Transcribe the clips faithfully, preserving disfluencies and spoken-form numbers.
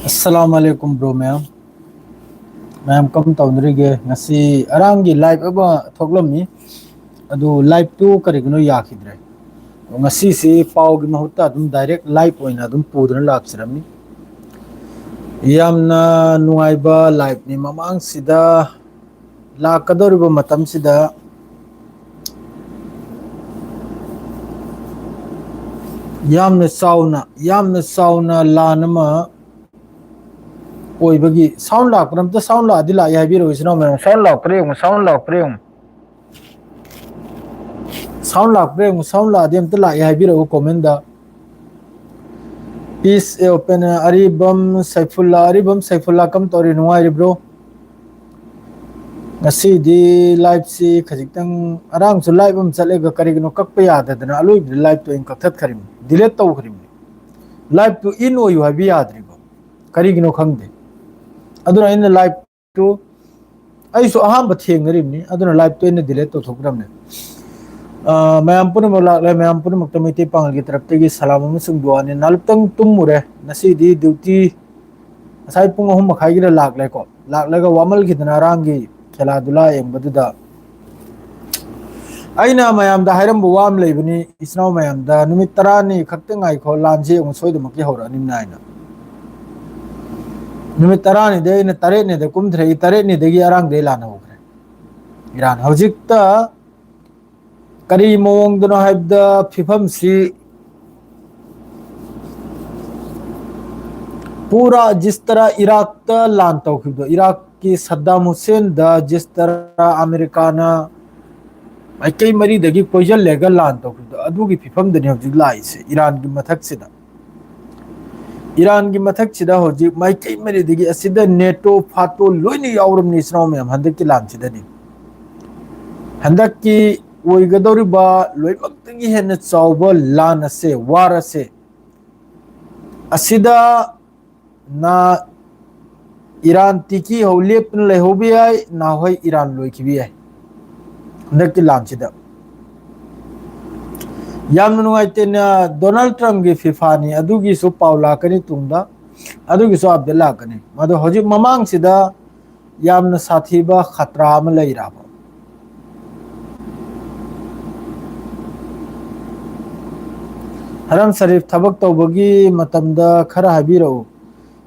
ꯑꯁꯂꯥꯝ ꯑꯂꯩꯀꯨꯝ bro ꯃꯌꯥꯝ꯫ ꯃꯌꯥꯝ ꯀꯔꯝ ꯇꯧꯅꯔꯤꯒꯦ? ꯉꯁꯤ ꯑꯔꯥꯡꯒꯤ ꯂꯥꯏꯚ ꯑꯃ ꯊꯣꯛꯂꯝꯃꯤ, ꯑꯗꯨ ꯂꯥꯏꯚꯇꯨ ꯀꯔꯤꯒꯤꯅꯣ ꯌꯥꯈꯤꯗ꯭ꯔꯦ꯫ ꯉꯁꯤꯁꯤ ꯄꯥꯎꯒꯤ ꯃꯍꯨꯠꯇ ꯑꯗꯨꯝ ꯗꯥꯏꯔꯦꯛ ꯂꯥꯏꯚ ꯑꯣꯏꯅ ꯑꯗꯨꯝ ꯄꯨꯗꯨꯅ ꯂꯥꯛꯆꯔꯝꯃꯤ꯫ ꯌꯥꯝꯅ ꯅꯨꯡꯉꯥꯏꯕ ꯂꯥꯏꯚꯅꯤ꯫ ꯃꯃꯥꯡꯁꯤꯗ ꯂꯥꯛꯀꯗꯧꯔꯤꯕ ꯃꯇꯝꯁꯤꯗ ꯌꯥꯝꯅ ꯆꯥꯎꯅ, ꯌꯥꯝꯅ ꯆꯥꯎꯅ ꯂꯥꯟ ꯑꯃ ꯑꯣꯏꯕꯒꯤ꯫ ꯁꯥꯎꯟ ꯂꯥꯛꯄ꯭ꯔꯥ? ꯑꯝꯇ ꯁꯥꯎꯟ ꯂꯥꯛꯑꯗꯤ ꯂꯥꯛꯑꯦ ꯍꯥꯏꯕꯤꯔꯛꯑꯣ, ꯏꯆꯤꯟ ꯏꯅꯥꯎ ꯃꯌꯥꯝ꯫ ꯁꯥꯎꯟ ꯂꯥꯛꯄ꯭ꯔꯥ ꯌꯦꯡꯉꯨ, ꯁꯥꯎꯟ ꯂꯥꯛꯄ꯭ꯔꯥ ꯌꯦꯡꯉꯨ꯫ ꯁꯥꯎꯟ ꯂꯥꯛꯄ꯭ꯔꯥ ꯌꯦꯡꯉꯨ, ꯁꯥꯎꯟ ꯂꯥꯛꯑꯗꯤ ꯑꯝꯇ ꯂꯥꯛꯑꯦ ꯍꯥꯏꯕꯤꯔꯛꯑꯣ ꯀꯣꯃꯦꯟꯗ꯫ ꯄꯤꯁ ꯑꯦ ꯑꯣꯄꯦꯟ ꯑꯔꯤꯕꯝ ꯁꯩꯐꯨꯜꯂꯥ, ꯑꯔꯤꯕꯝ ꯁꯩꯐꯨꯜꯂꯥ, ꯀꯝ ꯇꯧꯔꯤ, ꯅꯨꯡꯉꯥꯏꯔꯤꯕ꯭ꯔꯣ? ꯉꯁꯤꯗꯤ ꯂꯥꯏꯚꯁꯤ ꯈꯖꯤꯛꯇꯪ, ꯑꯔꯥꯡꯁꯨ ꯂꯥꯏꯚ ꯑꯃ ꯆꯠꯂꯒ ꯀꯔꯤꯒꯤꯅꯣ ꯀꯛꯄ ꯌꯥꯗꯗꯅ ꯑꯂꯣꯏꯕꯗ ꯂꯥꯏꯚꯇꯣ ꯑꯩꯅ ꯀꯛꯊꯠꯈ꯭ꯔꯤꯕꯅꯤ, ꯗꯤꯂꯦꯠ ꯇꯧꯈ꯭ꯔꯤꯕꯅꯤ꯫ ꯂꯥꯏꯚꯇꯨ ꯏꯟ ꯑꯣꯏꯌꯨ ꯍꯥꯏꯕ ꯌꯥꯗ꯭ꯔꯤꯕ, ꯀꯔꯤꯒꯤꯅꯣ ꯈꯪꯗꯦ꯫ ꯑꯗꯨꯅ ꯑꯩꯅ ꯂꯥꯏꯚꯇꯨ, ꯑꯩꯁꯨ ꯑꯍꯥꯟꯕ ꯊꯦꯡꯅꯔꯤꯕꯅꯤ, ꯑꯗꯨꯅ ꯂꯥꯏꯚꯇꯨ ꯑꯩꯅ ꯗꯤꯂꯦꯠ ꯇꯧꯊꯣꯛꯈ꯭ꯔꯕꯅꯦ꯫ ꯑ, ꯃꯌꯥꯝ ꯄꯨꯝꯅꯃꯛ ꯂꯥꯛꯂꯦ, ꯃꯌꯥꯝ ꯄꯨꯝꯅꯃꯛꯇ ꯃꯩꯇꯩ ꯄꯥꯉꯜꯒꯤ ꯇꯔꯞꯇꯒꯤ ꯁꯂꯥꯝ ꯑꯃꯁꯨꯡ ꯗꯨꯋꯥꯅꯤ꯫ ꯅꯥꯜꯂꯞꯇꯪ ꯇꯨꯝꯃꯨꯔꯦ, ꯉꯁꯤꯗꯤ ꯗ꯭ꯌꯨꯇꯤ ꯉꯁꯥꯏ ꯄꯨꯡ ꯑꯍꯨꯝ ꯃꯈꯥꯏꯒꯤꯗ ꯂꯥꯛꯂꯦꯀꯣ꯫ ꯂꯥꯛꯂꯒ ꯋꯥꯃꯜꯈꯤꯗꯅ ꯑꯔꯥꯡꯒꯤ ꯈꯦꯂꯥ ꯗꯨꯂꯥ ꯌꯦꯡꯕꯗꯨꯗ ꯑꯩꯅ ꯃꯌꯥꯝꯗ ꯍꯥꯏꯔꯝꯕ ꯋꯥ ꯑꯃ ꯂꯩꯕꯅꯤ, ꯏꯆꯤꯟ ꯏꯅꯥꯎ ꯃꯌꯥꯝꯗ, "ꯅꯨꯃꯤꯠ ꯇꯔꯥꯅꯤ ꯈꯛꯇ ꯉꯥꯏꯈꯣ, ꯂꯥꯟꯁꯦ ꯑꯃꯨꯛ ꯁꯣꯏꯗꯅꯃꯛꯀꯤ ꯍꯧꯔꯛꯑꯅꯤꯅ" ꯍꯥꯏꯅ꯫ ꯅꯨꯃꯤꯠ ꯇꯔꯥꯅꯤꯗ ꯑꯩꯅ ꯇꯔꯦꯠꯅꯤꯗ ꯀꯨꯝꯊꯔꯛꯏ, ꯇꯔꯦꯠꯅꯤꯗꯒꯤ ꯑꯔꯥꯡꯗꯩ ꯂꯥꯟ ꯍꯧꯈ꯭ꯔꯦ꯫ ꯏꯔꯥꯟ ꯍꯧꯖꯤꯛꯇ ꯀꯔꯤ ꯃꯑꯣꯡꯗꯅꯣ ꯍꯥꯏꯕꯗ ꯐꯤꯕꯝꯁꯤ ꯄꯨꯔꯥ ꯖꯤꯁ ꯇꯔꯥ ꯏꯔꯥꯛꯇ ꯂꯥꯟ ꯇꯧꯈꯤꯕꯗꯣ, ꯏꯔꯥꯛꯀꯤ ꯁꯗꯥꯝ ꯍꯨꯁꯦꯟꯗ ꯖꯤꯁ ꯇꯔꯥ ꯑꯃꯦꯔꯤꯀꯥꯅ ꯃꯥꯏꯀꯩ ꯃꯔꯤꯗꯒꯤ ꯀꯣꯏꯁꯤꯜꯂꯒ ꯂꯥꯟ ꯇꯧꯈꯤꯕꯗꯣ, ꯑꯗꯨꯒꯤ ꯐꯤꯕꯝꯗꯅꯤ ꯍꯧꯖꯤꯛ ꯂꯥꯛꯏꯁꯦ ꯏꯔꯥꯟꯒꯤ ꯃꯊꯛꯁꯤꯗ꯫ ꯏꯔꯥꯟꯒꯤ ꯃꯊꯛꯁꯤꯗ ꯍꯧꯖꯤꯛ ꯃꯥꯏꯀꯩ ꯃꯔꯤꯗꯒꯤ, ꯑꯁꯤꯗ ꯅꯦꯇꯣ ꯐꯥꯇꯣ ꯂꯣꯏꯅ ꯌꯥꯎꯔꯕꯅꯤ, ꯏꯆꯤꯟ ꯏꯅꯥꯎ ꯃꯌꯥꯝ, ꯍꯟꯗꯛꯀꯤ ꯂꯥꯟꯁꯤꯗꯅꯤ꯫ ꯍꯟꯗꯛꯀꯤ ꯑꯣꯏꯒꯗꯧꯔꯤꯕ ꯂꯣꯏꯅꯃꯛꯇꯒꯤ ꯍꯦꯟꯅ ꯆꯥꯎꯕ ꯂꯥꯟ ꯑꯁꯦ, ꯋꯥꯔ ꯑꯁꯦ, ꯑꯁꯤꯗ ꯅ ꯏꯔꯥꯟ ꯇꯤꯀꯤ ꯍꯧ ꯂꯦꯞꯇꯨꯅ ꯂꯩꯍꯧꯕ ꯌꯥꯏ, ꯅꯍꯥꯟꯋꯥꯏ ꯏꯔꯥꯟ ꯂꯣꯏꯈꯤꯕ ꯌꯥꯏ꯫ ꯍꯟꯗꯛꯀꯤ ꯂꯥꯟꯁꯤꯗ ꯌꯥꯝꯅ ꯅꯨꯡꯉꯥꯏꯇꯦꯅ, ꯗꯣꯅꯥꯜꯗ ꯇ꯭ꯔꯝꯞꯀꯤ ꯐꯤꯐꯥꯅꯤ, ꯑꯗꯨꯒꯤꯁꯨ ꯄꯥꯎ ꯂꯥꯛꯀꯅꯤ ꯇꯨꯡꯗ꯫ ꯑꯗꯨꯒꯤꯁꯨ ꯑꯞꯗꯦꯠ ꯂꯥꯛꯀꯅꯤ꯫ ꯃꯗꯣ ꯍꯧꯖꯤꯛ ꯃꯃꯥꯡꯁꯤꯗ ꯌꯥꯝꯅ ꯁꯥꯊꯤꯕ ꯈꯇ꯭ꯔꯥ ꯑꯃ ꯂꯩꯔꯕ꯫ ꯍꯔꯝ ꯁꯔꯤꯐ ꯊꯕꯛ ꯇꯧꯕꯒꯤ ꯃꯇꯝꯗ ꯈꯔ ꯍꯥꯏꯕꯤꯔꯛꯎ꯫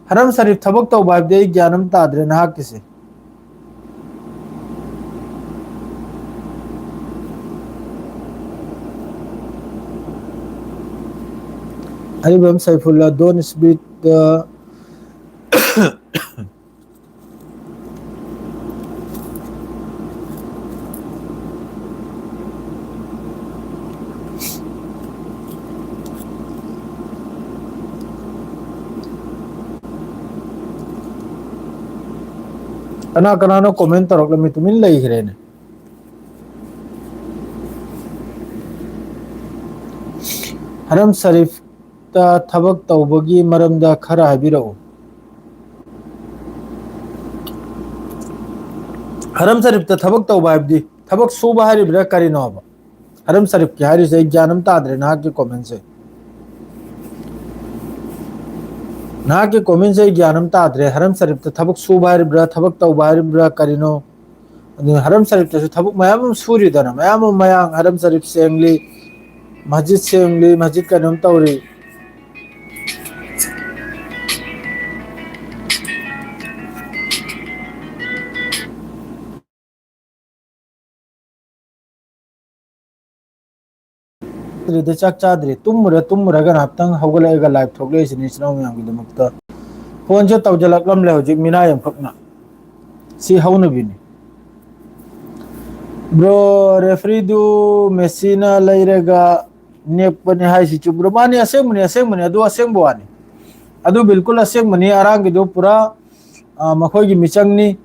ꯍꯔꯝ ꯁꯔꯤꯐ ꯊꯕꯛ ꯇꯧꯕ ꯍꯥꯏꯕꯗꯤ ꯑꯩ ꯒ꯭ꯌꯥꯟ ꯑꯃ ꯇꯥꯗ꯭ꯔꯦ ꯅꯍꯥꯛꯀꯤꯁꯦ꯫ ꯑꯔꯤꯕꯝ ꯁꯩꯐꯨꯜꯂꯥ, don't speak the ꯀꯅꯥ ꯀꯅꯥꯅꯣ comment ꯇꯧꯔꯛꯂꯝꯃꯤ? ꯇꯨꯃꯤꯟ ꯂꯩꯈ꯭ꯔꯦꯅꯦ꯫ ꯍꯔꯝ ꯁꯔꯤꯐꯇ ꯊꯕꯛ ꯇꯧꯕꯒꯤ ꯃꯔꯝꯗ ꯈꯔ ꯍꯥꯏꯕꯤꯔꯛꯎ꯫ ꯍꯔꯝ ꯁꯔꯤꯐꯇ ꯊꯕꯛ ꯇꯧꯕ ꯍꯥꯏꯕꯗꯤ ꯊꯕꯛ ꯁꯨꯕ ꯍꯥꯏꯔꯤꯕ꯭ꯔꯥ ꯀꯔꯤꯅꯣꯕ? ꯍꯔꯝ ꯁꯔꯤꯐꯀꯤ ꯍꯥꯏꯔꯤꯁꯦ ꯑꯩ ꯒ꯭ꯌꯥꯟ ꯑꯃ ꯇꯥꯗ꯭ꯔꯦ, ꯅꯍꯥꯛꯀꯤ commentꯁꯦ꯫ ꯅꯍꯥꯛꯀꯤ commentꯁꯦ ꯑꯩ ꯒ꯭ꯌꯥꯟ ꯑꯃ ꯇꯥꯗ꯭ꯔꯦ꯫ ꯍꯔꯝ ꯁꯔꯤꯐꯇ ꯊꯕꯛ ꯁꯨꯕ ꯍꯥꯏꯔꯤꯕ꯭ꯔꯥ, ꯊꯕꯛ ꯇꯧꯕ ꯍꯥꯏꯔꯤꯕ꯭ꯔꯥ, ꯀꯔꯤꯅꯣ? ꯑꯗꯨꯅ ꯍꯔꯝ ꯁꯔꯤꯐꯇꯁꯨ ꯊꯕꯛ ꯃꯌꯥꯝ ꯑꯃ ꯁꯨꯔꯤꯗꯅ, ꯃꯌꯥꯝ ꯑꯃ ꯃꯌꯥꯡ ꯍꯔꯝ ꯁꯔꯤꯐ ꯁꯦꯡꯂꯤ, ꯃꯁꯖꯤꯗ ꯁꯦꯡꯂꯤ, ꯃꯁꯖꯤꯗ ꯀꯩꯅꯣꯝ ꯇꯧꯔꯤ꯫ ꯆꯥꯗ꯭ꯔꯤꯗ, ꯆꯥꯛ ꯆꯥꯗ꯭ꯔꯤ꯫ ꯇꯨꯝꯃꯨꯔ ꯇꯨꯝꯃꯨꯔꯒ ꯉꯥꯏꯍꯥꯛꯇꯪ ꯍꯧꯒꯠꯂꯛꯑꯒ live ꯊꯣꯛꯂꯛꯏꯁꯤꯅꯤ ꯏꯆꯤꯟ ꯏꯅꯥꯎ ꯃꯌꯥꯝꯒꯤꯗꯃꯛꯇ꯫ Phoneꯁꯦ ꯇꯧꯖꯜꯂꯛꯂꯝꯂꯦ ꯍꯧꯖꯤꯛ ꯃꯤꯅꯥꯏ ꯑꯃꯈꯛꯅ꯫ ꯁꯤ ꯍꯧꯅꯕꯤꯅꯤ꯫ Bro, refereeꯗꯨ Messiꯅ ꯂꯩꯔꯒ ꯅꯦꯛꯄꯅꯤ ꯍꯥꯏꯁꯤ ꯆꯨꯝꯕ꯭ꯔꯣ? ꯃꯥꯅꯤ, ꯑꯁꯦꯡꯕꯅꯤ, ꯑꯁꯦꯡꯕꯅꯤ꯫ ꯑꯗꯨ ꯑꯁꯦꯡꯕ ꯋꯥꯅꯤ꯫ ꯑꯗꯨ ꯕꯤꯜꯀꯨꯜ ꯑꯁꯦꯡꯕꯅꯤ꯫ ꯑꯔꯥꯡꯒꯤꯗꯨ ꯄꯨꯔꯥ, ꯑ, ꯃꯈꯣꯏꯒꯤ ꯃꯤꯆꯪꯅꯤ꯫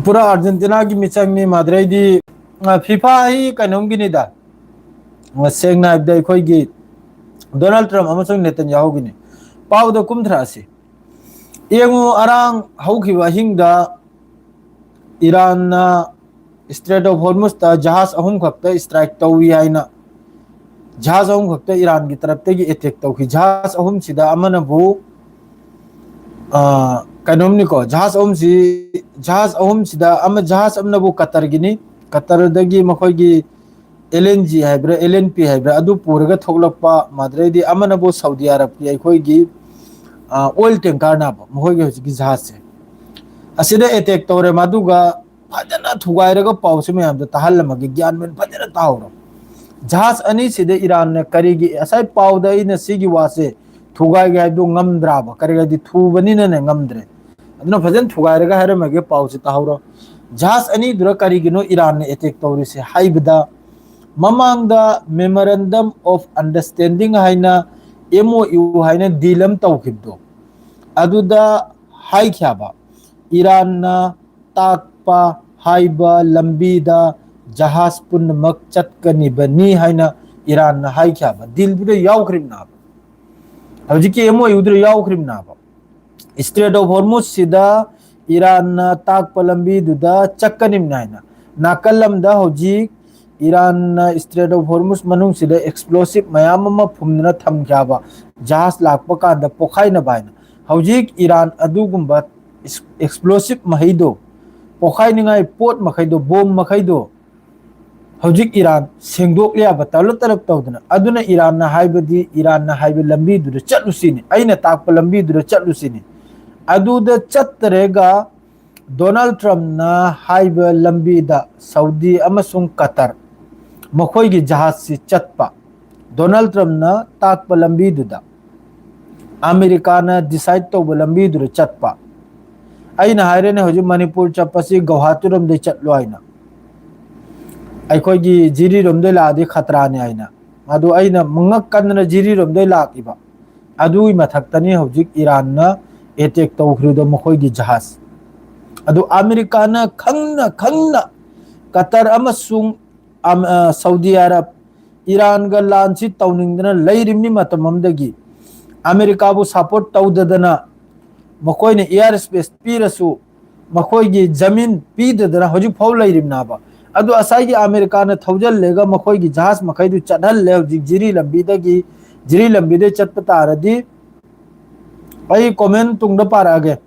ꯄꯨꯔꯥ ꯑꯥꯔꯖꯦꯟꯇꯤꯅꯥꯒꯤ ꯃꯤꯆꯪꯅꯤ꯫ ꯃꯥꯗ꯭ꯔꯦꯗꯤ, ꯑ, FIFA ꯍꯤ ꯀꯩꯅꯣꯝꯒꯤꯅꯤꯗ꯫ ꯑ, ꯁꯦꯡꯅ ꯍꯥꯏꯕꯗ ꯑꯩꯈꯣꯏꯒꯤ ꯗꯣꯅꯥꯜꯗ ꯇ꯭ꯔꯝꯞ ꯑꯃꯁꯨꯡ ꯅꯦꯇꯟꯌꯥꯍꯨꯒꯤꯅꯤ꯫ ꯄꯥꯎꯗ ꯀꯨꯝꯊꯔꯛꯑꯁꯤ꯫ ꯌꯦꯡꯉꯨ, ꯑꯔꯥꯡ ꯍꯧꯈꯤꯕ ꯑꯍꯤꯡꯗ ꯏꯔꯥꯟꯅ Strait of Hormuzꯇ ꯖꯍꯥꯖ ꯑꯍꯨꯝ ꯈꯛꯇ strike ꯇꯧꯏ ꯍꯥꯏꯅ, ꯖꯍꯥꯖ ꯑꯍꯨꯝ ꯈꯛꯇ ꯏꯔꯥꯟꯒꯤ ꯇꯔꯞꯇꯒꯤ attack ꯇꯧꯈꯤ꯫ ꯖꯍꯥꯖ ꯑꯍꯨꯝꯁꯤꯗ ꯑꯃꯅꯕꯨ, ꯑ, ꯀꯩꯅꯣꯝꯅꯤꯀꯣ, ꯖꯍꯥꯖ ꯑꯍꯨꯝꯁꯤ, ꯖꯍꯥꯖ ꯑꯍꯨꯝꯁꯤꯗ ꯑꯃ, ꯖꯍꯥꯖ ꯑꯃꯅꯕꯨ ꯀꯇꯔꯒꯤꯅꯤ, ꯀꯇꯔꯗꯒꯤ ꯃꯈꯣꯏꯒꯤ ꯑꯦꯜ ꯑꯦꯟ ꯖꯤ ꯍꯥꯏꯕ꯭ꯔꯥ, ꯑꯦꯜ ꯑꯦꯟ ꯄꯤ ꯍꯥꯏꯕ꯭ꯔꯥ, ꯑꯗꯨ ꯄꯨꯔꯒ ꯊꯣꯛꯂꯛꯄ, ꯃꯗꯨꯗꯩꯗꯤ ꯑꯃꯅꯕꯨ ꯁꯥꯎꯗꯤ ꯑꯔꯕꯀꯤ ꯑꯩꯈꯣꯏꯒꯤ, ꯑ, oil tankerꯅꯦꯕ ꯃꯈꯣꯏꯒꯤ ꯍꯧꯖꯤꯛꯀꯤ ꯖꯍꯥꯖꯁꯦ꯫ ꯑꯁꯤꯗ attack ꯇꯧꯔꯦ, ꯃꯗꯨꯒ ꯐꯖꯅ ꯊꯨꯒꯥꯏꯔꯒ ꯄꯥꯎꯁꯦ ꯃꯌꯥꯝꯗ ꯇꯥꯍꯜꯂꯝꯃꯒꯦ, ꯒ꯭ꯌꯥꯟ ꯃꯦꯟ ꯐꯖꯅ ꯇꯥꯍꯧꯔꯣ꯫ ꯖꯍꯥꯖ ꯑꯅꯤꯁꯤꯗ ꯏꯔꯥꯟꯅ ꯀꯔꯤꯒꯤ, ꯉꯁꯥꯏ ꯄꯥꯎꯗ ꯑꯩꯅ ꯁꯤꯒꯤ ꯋꯥꯁꯦ ꯊꯨꯒꯥꯏꯒꯦ ꯍꯥꯏꯕꯗꯨ ꯉꯝꯗ꯭ꯔꯥꯕ? ꯀꯔꯤꯒꯤꯗꯤ ꯊꯨꯕꯅꯤꯅꯅꯦ ꯉꯝꯗ꯭ꯔꯦ꯫ ꯑꯗꯨꯅ ꯐꯖꯅ ꯊꯨꯒꯥꯏꯔꯒ ꯍꯥꯏꯔꯝꯃꯒꯦ, ꯄꯥꯎꯁꯦ ꯇꯥꯍꯧꯔꯣ꯫ ꯖꯍꯥꯖ ꯑꯅꯤꯗꯨꯗ ꯀꯔꯤꯒꯤꯅꯣ ꯏꯔꯥꯟꯅ attack ꯇꯧꯔꯤꯁꯦ ꯍꯥꯏꯕꯗ, ꯃꯃꯥꯡꯗ memorandum of understanding ꯍꯥꯏꯅ, M O U ꯍꯥꯏꯅ deal ꯑꯃ ꯇꯧꯈꯤꯕꯗꯣ, ꯑꯗꯨꯗ ꯍꯥꯏꯈꯤꯕ, ꯏꯔꯥꯟꯅ ꯇꯥꯛꯄ ꯍꯥꯏꯕ ꯂꯝꯕꯤꯗ ꯖꯍꯥꯖ ꯄꯨꯝꯅꯃꯛ ꯆꯠꯀꯅꯤꯕꯅꯤ ꯍꯥꯏꯅ ꯏꯔꯥꯟꯅ ꯍꯥꯏꯈꯤꯕ dealꯗꯨꯗ ꯌꯥꯎꯈ꯭ꯔꯤꯕꯅꯦꯕ꯫ ꯍꯧꯖꯤꯛꯀꯤ M O Uꯗꯨꯗ ꯌꯥꯎꯈ꯭ꯔꯤꯕꯅꯦꯕ꯫ Strait of Hormuzꯁꯤꯗ ꯏꯔꯥꯟꯅ ꯇꯥꯛꯄ ꯂꯝꯕꯤꯗꯨꯗ ꯆꯠꯀꯅꯤꯕꯅꯤ ꯍꯥꯏꯅ꯫ ꯅꯥꯀꯜ ꯑꯃꯗ ꯍꯧꯖꯤꯛ ꯏꯔꯥꯟꯅ Strait of Hormuz ꯃꯅꯨꯡꯁꯤꯗ explosive ꯃꯌꯥꯝ ꯑꯃ ꯐꯨꯝꯗꯨꯅ ꯊꯝꯈꯤꯕ, ꯖꯍꯥꯖ ꯂꯥꯛꯄ ꯀꯥꯟꯗ ꯄꯣꯈꯥꯏꯅꯕ ꯍꯥꯏꯅ꯫ ꯍꯧꯖꯤꯛ ꯏꯔꯥꯟ ꯑꯗꯨꯒꯨꯝꯕ explosive ꯃꯍꯩꯗꯣ, ꯄꯣꯈꯥꯏꯅꯤꯡꯉꯥꯏ ꯄꯣꯠ ꯃꯈꯩꯗꯣ, bomb ꯃꯈꯩꯗꯣ, ꯍꯧꯖꯤꯛ ꯏꯔꯥꯟ ꯁꯦꯡꯗꯣꯛꯂꯦꯕ, ꯇꯂꯞ ꯇꯂꯞ ꯇꯧꯗꯅ꯫ ꯑꯗꯨꯅ ꯏꯔꯥꯟꯅ ꯍꯥꯏꯕꯗꯤ, ꯏꯔꯥꯟꯅ ꯍꯥꯏꯕ ꯂꯝꯕꯤꯗꯨꯗ ꯆꯠꯂꯨꯁꯤꯅꯤ, ꯑꯩꯅ ꯇꯥꯛꯄ ꯂꯝꯕꯤꯗꯨꯗ ꯆꯠꯂꯨꯁꯤꯅꯤ꯫ ꯑꯗꯨꯗ ꯆꯠꯇꯔꯦꯒ ꯗꯣꯅꯥꯜꯗ ꯇ꯭ꯔꯝꯞꯅ ꯍꯥꯏꯕ ꯂꯝꯕꯤꯗ ꯁꯥꯎꯗꯤ ꯑꯃꯁꯨꯡ ꯀꯇꯔ ꯃꯈꯣꯏꯒꯤ ꯖꯍꯥꯖꯁꯤ ꯆꯠꯄ, ꯗꯣꯅꯥꯜꯗ ꯇ꯭ꯔꯝꯞꯅ ꯇꯥꯛꯄ ꯂꯝꯕꯤꯗꯨꯗ, ꯑꯃꯦꯔꯤꯀꯥꯅ decide ꯇꯧꯕ ꯂꯝꯕꯤꯗꯨꯗ ꯆꯠꯄ꯫ ꯑꯩꯅ ꯍꯥꯏꯔꯦꯅꯦ, ꯍꯧꯖꯤꯛ ꯃꯅꯤꯄꯨꯔ ꯆꯠꯄꯁꯤ ꯒꯧꯍꯥꯇꯤꯔꯣꯝꯗꯩ ꯆꯠꯂꯣ ꯍꯥꯏꯅ꯫ ꯑꯩꯈꯣꯏꯒꯤ ꯖꯤꯔꯤꯔꯣꯝꯗꯩ ꯂꯥꯛꯑꯗꯤ ꯈꯇ꯭ꯔꯥꯅꯤ ꯍꯥꯏꯅ꯫ ꯑꯗꯨ ꯑꯩꯅ ꯃꯉꯛ ꯀꯟꯗꯅ ꯖꯤꯔꯤꯔꯣꯝꯗꯩ ꯂꯥꯛꯏꯕ꯫ ꯑꯗꯨꯒꯤ ꯃꯊꯛꯇꯅꯤ ꯍꯧꯖꯤꯛ ꯏꯔꯥꯟꯅ attack ꯇꯧꯈ꯭ꯔꯤꯗꯣ, ꯃꯈꯣꯏꯒꯤ ꯖꯍꯥꯖ꯫ ꯑꯗꯨ ꯑꯃꯦꯔꯤꯀꯥꯅ ꯈꯪꯅ ꯈꯪꯅ ꯀꯇꯔ ꯑꯃꯁꯨꯡ ꯑꯝ-, ꯑ, ꯁꯥꯎꯗꯤ ꯑꯔꯕ, ꯏꯔꯥꯟꯒ ꯂꯥꯟꯁꯤ ꯇꯧꯅꯤꯡꯗꯅ ꯂꯩꯔꯤꯕꯅꯤ ꯃꯇꯝ ꯑꯃꯗꯒꯤ꯫ ꯑꯃꯦꯔꯤꯀꯥꯕꯨ support ꯇꯧꯗꯗꯅ ꯃꯈꯣꯏꯅ air space ꯄꯤꯔꯁꯨ, ꯃꯈꯣꯏꯒꯤ ꯖꯃꯤꯟ ꯄꯤꯗꯗꯅ ꯍꯧꯖꯤꯛ ꯐꯥꯎ ꯂꯩꯔꯤꯕꯅꯦꯕ꯫ ꯑꯗꯨ ꯉꯁꯥꯏꯒꯤ ꯑꯃꯦꯔꯤꯀꯥꯅ ꯊꯧꯖꯤꯜꯂꯦꯒ ꯃꯈꯣꯏꯒꯤ ꯖꯍꯥꯖ ꯃꯈꯩꯗꯨ ꯆꯠꯍꯜꯂꯦ꯫ ꯍꯧꯖꯤꯛ ꯖꯤꯔꯤ ꯂꯝꯕꯤꯗꯒꯤ, ꯖꯤꯔꯤ ꯂꯝꯕꯤꯗꯩ ꯆꯠꯄ ꯇꯥꯔꯗꯤ, ꯑꯩ ꯀꯣꯃꯦꯟ ꯇꯨꯡꯗ ꯄꯥꯔꯛꯑꯒꯦ,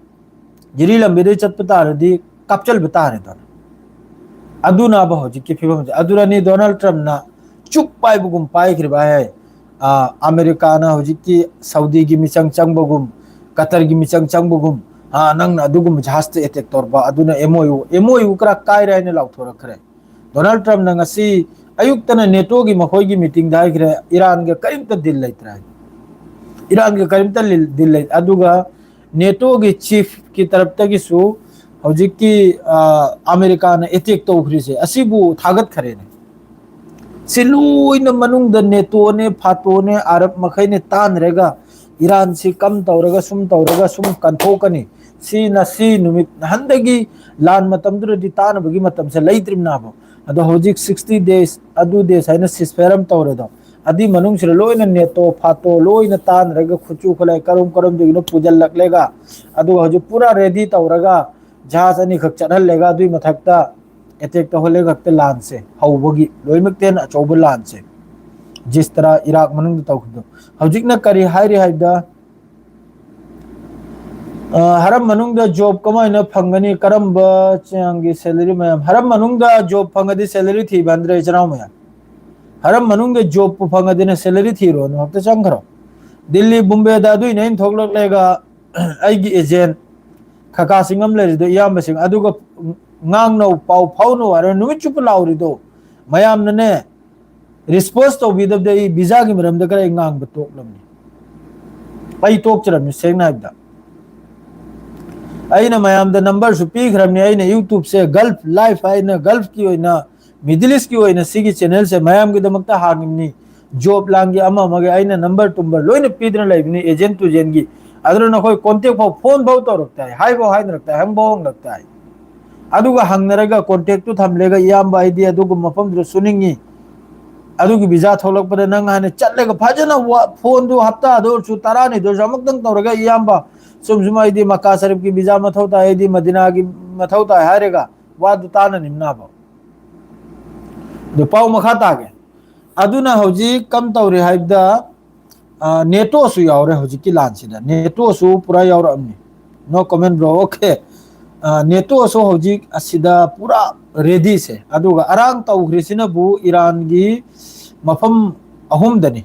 ꯖꯤꯔꯤ ꯂꯝꯕꯤꯗꯩ ꯆꯠꯄ ꯇꯥꯔꯗꯤ ꯀꯥꯞꯆꯜꯕ ꯇꯥꯔꯦꯗꯅ꯫ ꯑꯗꯨꯅꯕ ꯍꯧꯖꯤꯛꯀꯤ ꯐꯤꯕꯝꯁꯦ꯫ ꯑꯗꯨꯅꯅꯤ ꯗꯣꯅꯥꯜꯗ ꯇ꯭ꯔꯝꯞꯅ ꯆꯨꯞ ꯄꯥꯏꯕꯒꯨꯝ ꯄꯥꯏꯈ꯭ꯔꯤꯕ ꯍꯥꯏ꯫ ꯑ, ꯑꯃꯦꯔꯤꯀꯥꯅ ꯍꯧꯖꯤꯛꯀꯤ ꯁꯥꯎꯗꯤꯒꯤ ꯃꯤꯆꯪ ꯆꯪꯕꯒꯨꯝ, ꯀꯇꯔꯒꯤ ꯃꯤꯆꯪ ꯆꯪꯕꯒꯨꯝ, ꯑ, ꯅꯪꯅ ꯑꯗꯨꯒꯨꯝꯕ ꯖꯍꯥꯖꯇ ꯑꯦꯇꯦꯛ ꯇꯧꯔꯕ, ꯑꯗꯨꯅ M O U, M O U ꯀꯔꯥ ꯀꯥꯏꯔꯦ ꯍꯥꯏꯅ ꯂꯥꯎꯊꯣꯔꯛꯈ꯭ꯔꯦ꯫ ꯗꯣꯅꯥꯜꯗ ꯇ꯭ꯔꯝꯞꯅ ꯉꯁꯤ ꯑꯌꯨꯛꯇꯅ ꯅꯦꯇꯣꯒꯤ ꯃꯈꯣꯏꯒꯤ ꯃꯤꯇꯤꯡꯗ ꯍꯥꯏꯈ꯭ꯔꯦ, ꯏꯔꯥꯟꯒ ꯀꯔꯤꯝꯇ ꯗꯤꯜ ꯂꯩꯇ꯭ꯔꯦ ꯍꯥꯏ꯫ ꯏꯔꯥꯟꯒ ꯀꯔꯤꯝꯇ ꯂꯤꯜ-, ꯗꯤꯜ ꯂꯩ꯫ ꯑꯗꯨꯒ ꯅꯦꯇꯣꯒꯤ ꯆꯤꯐꯀꯤ ꯇꯔꯞꯇꯒꯤꯁꯨ ꯍꯧꯖꯤꯛꯀꯤ, ꯑ, ꯑꯃꯦꯔꯤꯀꯥꯅ ꯑꯦꯇꯦꯛ ꯇꯧꯈ꯭ꯔꯤꯁꯦ ꯑꯁꯤꯕꯨ ꯊꯥꯒꯠꯈ꯭ꯔꯦꯅꯦ꯫ ꯁꯤ ꯂꯣꯏꯅ ꯃꯅꯨꯡꯗ ꯅꯦꯇꯣꯅꯦ, ꯐꯥꯇꯣꯅꯦ, ꯑꯔꯕ ꯃꯈꯩꯅꯦ ꯇꯥꯟꯅꯔꯒ ꯏꯔꯥꯟꯁꯤ ꯀꯝ ꯇꯧꯔꯒ ꯁꯨꯝ ꯇꯧꯔꯒ ꯁꯨꯝ ꯀꯟꯊꯣꯛꯀꯅꯤ꯫ ꯁꯤ ꯉꯁꯤ ꯅꯨꯃꯤꯠ ꯅꯍꯥꯟꯗꯒꯤ ꯂꯥꯟ ꯃꯇꯝꯗꯨꯗꯗꯤ ꯇꯥꯟꯅꯕꯒꯤ ꯃꯇꯝꯁꯦ ꯂꯩꯇ꯭ꯔꯤꯕꯅꯦꯕ꯫ ꯑꯗꯣ ꯍꯧꯖꯤꯛ sixty days, ꯑꯗꯨ days ꯍꯥꯏꯅ ceasefire ꯑꯃ ꯇꯧꯔꯦꯗꯣ꯫ ꯑꯗꯨꯏ ꯃꯅꯨꯡꯁꯤꯗ ꯂꯣꯏꯅ ꯅꯦꯇꯣ, ꯐꯥꯇꯣ ꯂꯣꯏꯅ ꯇꯥꯟꯅꯔꯒ ꯈꯨꯠꯁꯨ ꯈꯨꯠꯂꯥꯏ ꯀꯔꯝ ꯀꯔꯝꯗꯒꯤꯅꯣ ꯄꯨꯁꯤꯜꯂꯛꯂꯦꯒ, ꯑꯗꯨꯒ ꯍꯧꯖꯤꯛ ꯄꯨꯔꯥ ready ꯇꯧꯔꯒ ꯖꯍꯥꯖ ꯑꯅꯤꯈꯛ ꯆꯠꯍꯜꯂꯦꯒ ꯑꯗꯨꯏ ꯃꯊꯛꯇ attack ꯇꯧꯍꯜꯂꯦ ꯈꯛꯇ ꯂꯥꯟꯁꯦ ꯍꯧꯕꯒꯤ ꯂꯣꯏꯅꯃꯛꯇ ꯍꯦꯟꯅ ꯑꯆꯧꯕ ꯂꯥꯟꯁꯦ꯫ ꯖꯤꯁ ꯇꯔꯥ ꯏꯔꯥꯛ ꯃꯅꯨꯡꯗ ꯇꯧꯈꯤꯕꯗꯣ꯫ ꯍꯧꯖꯤꯛꯅ ꯀꯔꯤ ꯍꯥꯏꯔꯤ ꯍꯥꯏꯕꯗ, ꯑ, ꯍꯔꯝ ꯃꯅꯨꯡꯗ job ꯀꯃꯥꯏꯅ ꯐꯪꯒꯅꯤ? ꯀꯔꯝꯕ ꯆꯥꯡꯒꯤ salary ꯃꯌꯥꯝ? ꯍꯔꯝ ꯃꯅꯨꯡꯗ job ꯐꯪꯉꯗꯤ salary ꯊꯤꯕ ꯍꯟꯗ꯭ꯔꯦ, ꯏꯆꯤꯟ ꯏꯅꯥꯎ ꯃꯌꯥꯝ꯫ ꯍꯔꯝ ꯃꯅꯨꯡꯗ jobꯄꯨ ꯐꯪꯉꯗꯤꯅꯦ, salary ꯊꯤꯔꯣꯅꯨ, ꯍꯦꯛꯇ ꯆꯪꯈ꯭ꯔꯣ꯫ ꯗꯤꯜꯂꯤ, ꯕꯨꯝꯕꯦꯗ ꯑꯗꯨꯏꯅꯦ ꯑꯩꯅ ꯊꯣꯛꯂꯛꯂꯒ ꯑꯩꯒꯤ agent ꯈꯀꯥꯁꯤꯡ ꯑꯃ ꯂꯩꯔꯤꯗꯣ, ꯏꯌꯥꯝꯕꯁꯤꯡ, ꯑꯗꯨꯒ ꯉꯥꯡꯅꯧ, ꯄꯥꯎ ꯐꯥꯎꯅꯧ ꯍꯥꯏꯔ ꯅꯨꯃꯤꯠ ꯆꯨꯞꯄ ꯂꯥꯎꯔꯤꯗꯣ꯫ ꯃꯌꯥꯝꯅꯅꯦ, response ꯇꯧꯕꯤꯗꯕꯗ ꯑꯩ visaꯒꯤ ꯃꯔꯝꯗ ꯈꯔ ꯑꯩ ꯉꯥꯡꯕ ꯇꯣꯛꯂꯕꯅꯤ꯫ ꯑꯩ ꯇꯣꯛꯆꯔꯝꯃꯤ, ꯁꯦꯡꯅ ꯍꯥꯏꯕꯗ꯫ ꯑꯩꯅ ꯃꯌꯥꯝꯗ numberꯁꯨ ꯄꯤꯈ꯭ꯔꯕꯅꯤ꯫ ꯑꯩꯅ YouTubeꯁꯦ Gulf Life ꯍꯥꯏꯅ Gulfꯀꯤ ꯑꯣꯏꯅ, Middle Eastꯀꯤ ꯑꯣꯏꯅ ꯁꯤꯒꯤ channelꯁꯦ ꯃꯌꯥꯝꯒꯤꯗꯃꯛꯇ ꯍꯥꯡꯉꯤꯕꯅꯤ꯫ Job ꯂꯥꯡꯒꯤ ꯑꯃ ꯑꯃꯒꯤ ꯑꯩꯅ number ꯇꯨꯝꯕ ꯂꯣꯏꯅ ꯄꯤꯗꯨꯅ ꯂꯩꯕꯅꯤ, agent to agentꯒꯤ꯫ ꯑꯗꯨꯅ ꯅꯈꯣꯏ contact ꯐꯥꯎ, phone ꯐꯥꯎ ꯇꯧꯔꯛꯇꯥꯏ, ꯍꯥꯏꯐꯥꯎ ꯍꯥꯏꯅꯔꯛꯇꯥꯏ, ꯍꯪꯐꯥꯎ ꯍꯪꯂꯛꯇꯥꯏ꯫ ꯑꯗꯨꯒ ꯍꯪꯅꯔꯒ contactꯇꯨ ꯊꯝꯂꯦꯒ, "ꯏꯌꯥꯝꯕ, ꯑꯩꯗꯤ ꯑꯗꯨꯒꯨꯝꯕ ꯃꯐꯝꯗꯨꯗ ꯁꯨꯅꯤꯡꯉꯤ, ꯑꯗꯨꯒꯤ visa ꯊꯣꯛꯂꯛꯄꯗ ꯅꯪ ꯍꯥꯟꯅ ꯆꯠꯂꯒ ꯐꯖꯅ ꯋꯥ-, phoneꯗꯨ ꯍꯞꯇꯥꯗ ꯑꯣꯏꯔꯁꯨ, ꯇꯔꯥꯅꯤꯗ ꯑꯣꯏꯔꯁꯨ ꯑꯃꯨꯛꯇꯪ ꯇꯧꯔꯒ, ꯏꯌꯥꯝꯕ, ꯁꯨꯝ ꯁꯨꯝ ꯑꯩꯗꯤ ꯃꯀꯥ ꯁꯔꯤꯐꯀꯤ ꯚꯤꯖꯥ ꯃꯊꯧ ꯇꯥꯏ, ꯑꯩꯗꯤ ꯃꯗꯤꯅꯥꯒꯤ ꯃꯊꯧ ꯇꯥꯏ ꯍꯥꯏꯔꯒ ꯋꯥꯗꯨ ꯇꯥꯅꯅꯤꯝꯅꯕ꯫ ꯑꯗꯨ ꯄꯥꯎ ꯃꯈꯥ ꯇꯥꯒꯦ꯫ ꯑꯗꯨꯅ ꯍꯧꯖꯤꯛ ꯀꯝ ꯇꯧꯔꯤ ꯍꯥꯏꯕꯗ, ꯑ, ꯅꯦꯇꯣꯁꯨ ꯌꯥꯎꯔꯦ ꯍꯧꯖꯤꯛꯀꯤ ꯂꯥꯟꯁꯤꯗ꯫ ꯅꯦꯇꯣꯁꯨ ꯄꯨꯔꯥ ꯌꯥꯎꯔꯛꯑꯕꯅꯤ꯫ No comment, bro. Okay. ꯑ, ꯅꯦꯇꯣꯁꯨ ꯍꯧꯖꯤꯛ ꯑꯁꯤꯗ ꯄꯨꯔꯥ ꯔꯦꯗꯤꯁꯦ꯫ ꯑꯗꯨꯒ ꯑꯔꯥꯡ ꯇꯧꯈ꯭ꯔꯤꯁꯤꯅꯕꯨ ꯏꯔꯥꯟꯒꯤ ꯃꯐꯝ ꯑꯍꯨꯝꯗꯅꯤ꯫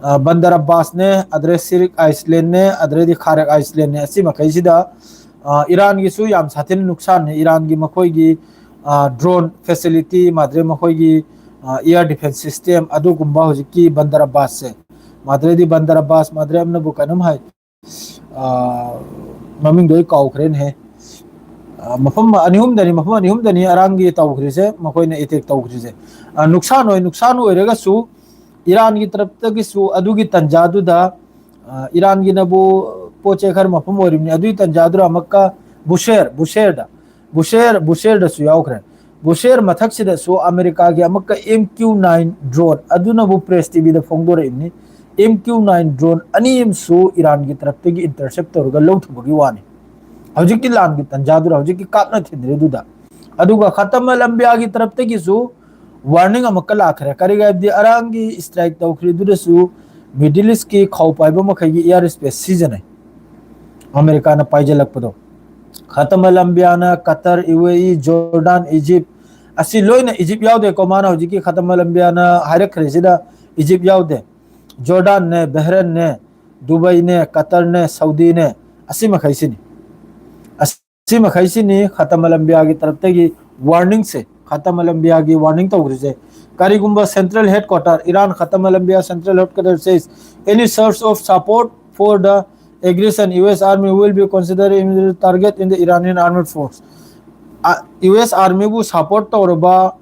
ꯑ, ꯕꯟꯗꯔ ꯑꯕꯥꯁꯅꯦ, ꯑꯗꯨꯗꯩ ꯁꯤꯔꯤꯛ ꯑꯥꯏꯁꯂꯦꯟꯅꯦ, ꯑꯗꯨꯗꯩꯗꯤ ꯈꯥꯔꯦꯛ ꯑꯥꯏꯁꯂꯦꯟꯅꯦ꯫ ꯑꯁꯤ ꯃꯈꯩꯁꯤꯗ, ꯑ, ꯏꯔꯥꯟꯒꯤꯁꯨ ꯌꯥꯝ ꯁꯥꯊꯤꯅ ꯅꯨꯡꯁꯥꯟꯅꯦ꯫ ꯏꯔꯥꯟꯒꯤ ꯃꯈꯣꯏꯒꯤ, ꯑ, drone facility, ꯃꯥꯗ꯭ꯔꯦ ꯃꯈꯣꯏꯒꯤ, ꯑ, air defense system, ꯑꯗꯨꯒꯨꯝꯕ ꯍꯧꯖꯤꯛꯀꯤ ꯕꯟꯗꯔ ꯑꯕꯥꯁꯁꯦ꯫ ꯃꯥꯗ꯭ꯔꯦꯗꯤ ꯕꯟꯗꯔ ꯑꯕꯥꯁ, ꯃꯥꯗ꯭ꯔꯦ ꯑꯃꯅꯕꯨ ꯀꯩꯅꯣꯝ ꯍꯥꯏ꯫ ꯑ, ꯃꯃꯤꯡꯗꯣ ꯑꯩ ꯀꯥꯎꯈ꯭ꯔꯦꯅꯦꯍꯦ꯫ ꯑ, ꯃꯐꯝ ꯑꯅꯤ ꯑꯍꯨꯝꯗꯅꯤ, ꯃꯐꯝ ꯑꯅꯤ ꯑꯍꯨꯝꯗꯅꯤ ꯑꯔꯥꯡꯒꯤ ꯇꯧꯈ꯭ꯔꯤꯁꯦ, ꯃꯈꯣꯏꯅ attack ꯇꯧꯈ꯭ꯔꯤꯁꯦ꯫ ꯑ, ꯅꯨꯡꯁꯥꯟ ꯑꯣꯏ, ꯅꯨꯡꯁꯥꯟ ꯑꯣꯏꯔꯒꯁꯨ ꯏꯔꯥꯟꯒꯤ ꯇꯔꯞꯇꯒꯤꯁꯨ ꯑꯗꯨꯒꯤ ꯇꯟꯖꯥꯗꯨꯗ, ꯑ, ꯏꯔꯥꯟꯒꯤꯅꯕꯨ ꯄꯣꯠ ꯆꯩ ꯈꯔ ꯃꯐꯝ ꯑꯣꯏꯔꯤꯕꯅꯤ꯫ ꯑꯗꯨꯒꯤ ꯇꯟꯖꯥꯗꯨꯗ ꯑꯃꯨꯛꯀ ꯕꯨꯁꯦꯔ, ꯕꯨꯁꯦꯔꯗ, ꯕꯨꯁꯦꯔ, ꯕꯨꯁꯦꯔꯗꯁꯨ ꯌꯥꯎꯈ꯭ꯔꯦ꯫ ꯕꯨꯁꯦꯔ ꯃꯊꯛꯁꯤꯗꯁꯨ ꯑꯃꯦꯔꯤꯀꯥꯒꯤ ꯑꯃꯨꯛꯀ M Q nine drone, ꯑꯗꯨꯅꯕꯨ Press T Vꯗ ꯐꯣꯡꯗꯣꯔꯛꯏꯕꯅꯤ꯫ M Q nine drone ꯑꯅꯤ ꯑꯃꯁꯨ ꯏꯔꯥꯟꯒꯤ ꯇꯔꯞꯇꯒꯤ intercept ꯇꯧꯔꯒ ꯂꯧꯊꯕꯒꯤ ꯋꯥꯅꯤ꯫ ꯍꯧꯖꯤꯛꯀꯤ ꯂꯥꯟꯒꯤ ꯇꯟꯖꯥꯗꯨꯗ, ꯍꯧꯖꯤꯛꯀꯤ ꯀꯥꯞꯅ ꯊꯤꯟꯗ꯭ꯔꯤꯗꯨꯗ꯫ ꯑꯗꯨꯒ ꯈꯇꯝ ꯑꯜ ꯑꯝꯕꯤꯌꯥꯒꯤ ꯇꯔꯞꯇꯒꯤꯁꯨ warning ꯑꯃꯨꯛꯀ ꯂꯥꯛꯈ꯭ꯔꯦ꯫ ꯀꯔꯤꯒꯤ ꯍꯥꯏꯕꯗꯤ ꯑꯔꯥꯡꯒꯤ strike ꯇꯧꯈ꯭ꯔꯤꯗꯨꯗꯁꯨ Middle Eastꯀꯤ ꯈꯥꯎ ꯄꯥꯏꯕ ꯃꯈꯩꯒꯤ air space ꯁꯤꯖꯤꯟꯅꯩ꯫ ꯑꯃꯦꯔꯤꯀꯥꯅ ꯄꯥꯏꯖꯜꯂꯛꯄꯗꯣ꯫ ꯈꯇꯝ ꯑꯜ ꯑꯝꯕꯤꯌꯥꯅ ꯀꯇꯔ, UAE, ꯖꯣꯔꯗꯥꯟ, ꯏꯖꯤꯞ, ꯑꯁꯤ ꯂꯣꯏꯅ ꯏꯖꯤꯞ ꯌꯥꯎꯗꯦꯀꯣ꯫ ꯃꯥꯅ ꯍꯧꯖꯤꯛꯀꯤ ꯈꯇꯝ ꯑꯜ ꯑꯝꯕꯤꯌꯥꯅ ꯍꯥꯏꯔꯛꯈ꯭ꯔꯤꯁꯤꯗ ꯏꯖꯤꯞ ꯌꯥꯎꯗꯦ꯫ ꯖꯣꯔꯗꯥꯟꯅꯦ, ꯕꯍꯔꯦꯟꯅꯦ, ꯗꯨꯕꯩꯅꯦ, ꯀꯇꯔꯅꯦ, ꯁꯧꯗꯤꯅꯦ, ꯑꯁꯤ ꯃꯈꯩꯁꯤꯅꯤ꯫ ꯑꯁꯤ ꯃꯈꯩꯁꯤꯅꯤ ꯈꯇꯝ ꯑꯜ ꯑꯝꯕꯤꯌꯥꯒꯤ ꯇꯔꯞꯇꯒꯤ warningꯁꯦ, ꯈꯇꯝ ꯑꯜ ꯑꯝꯕꯤꯌꯥꯒꯤ warning ꯇꯧꯈ꯭ꯔꯤꯁꯦ꯫ ꯀꯔꯤꯒꯨꯝꯕ central headquarter, Iran Khatam al Anbiya central headquarter says any source of support for the aggression, U S army will be considered immediate target in the Iranian armed force. ꯑ, U S armyꯕꯨ support ꯇꯧꯔꯕ,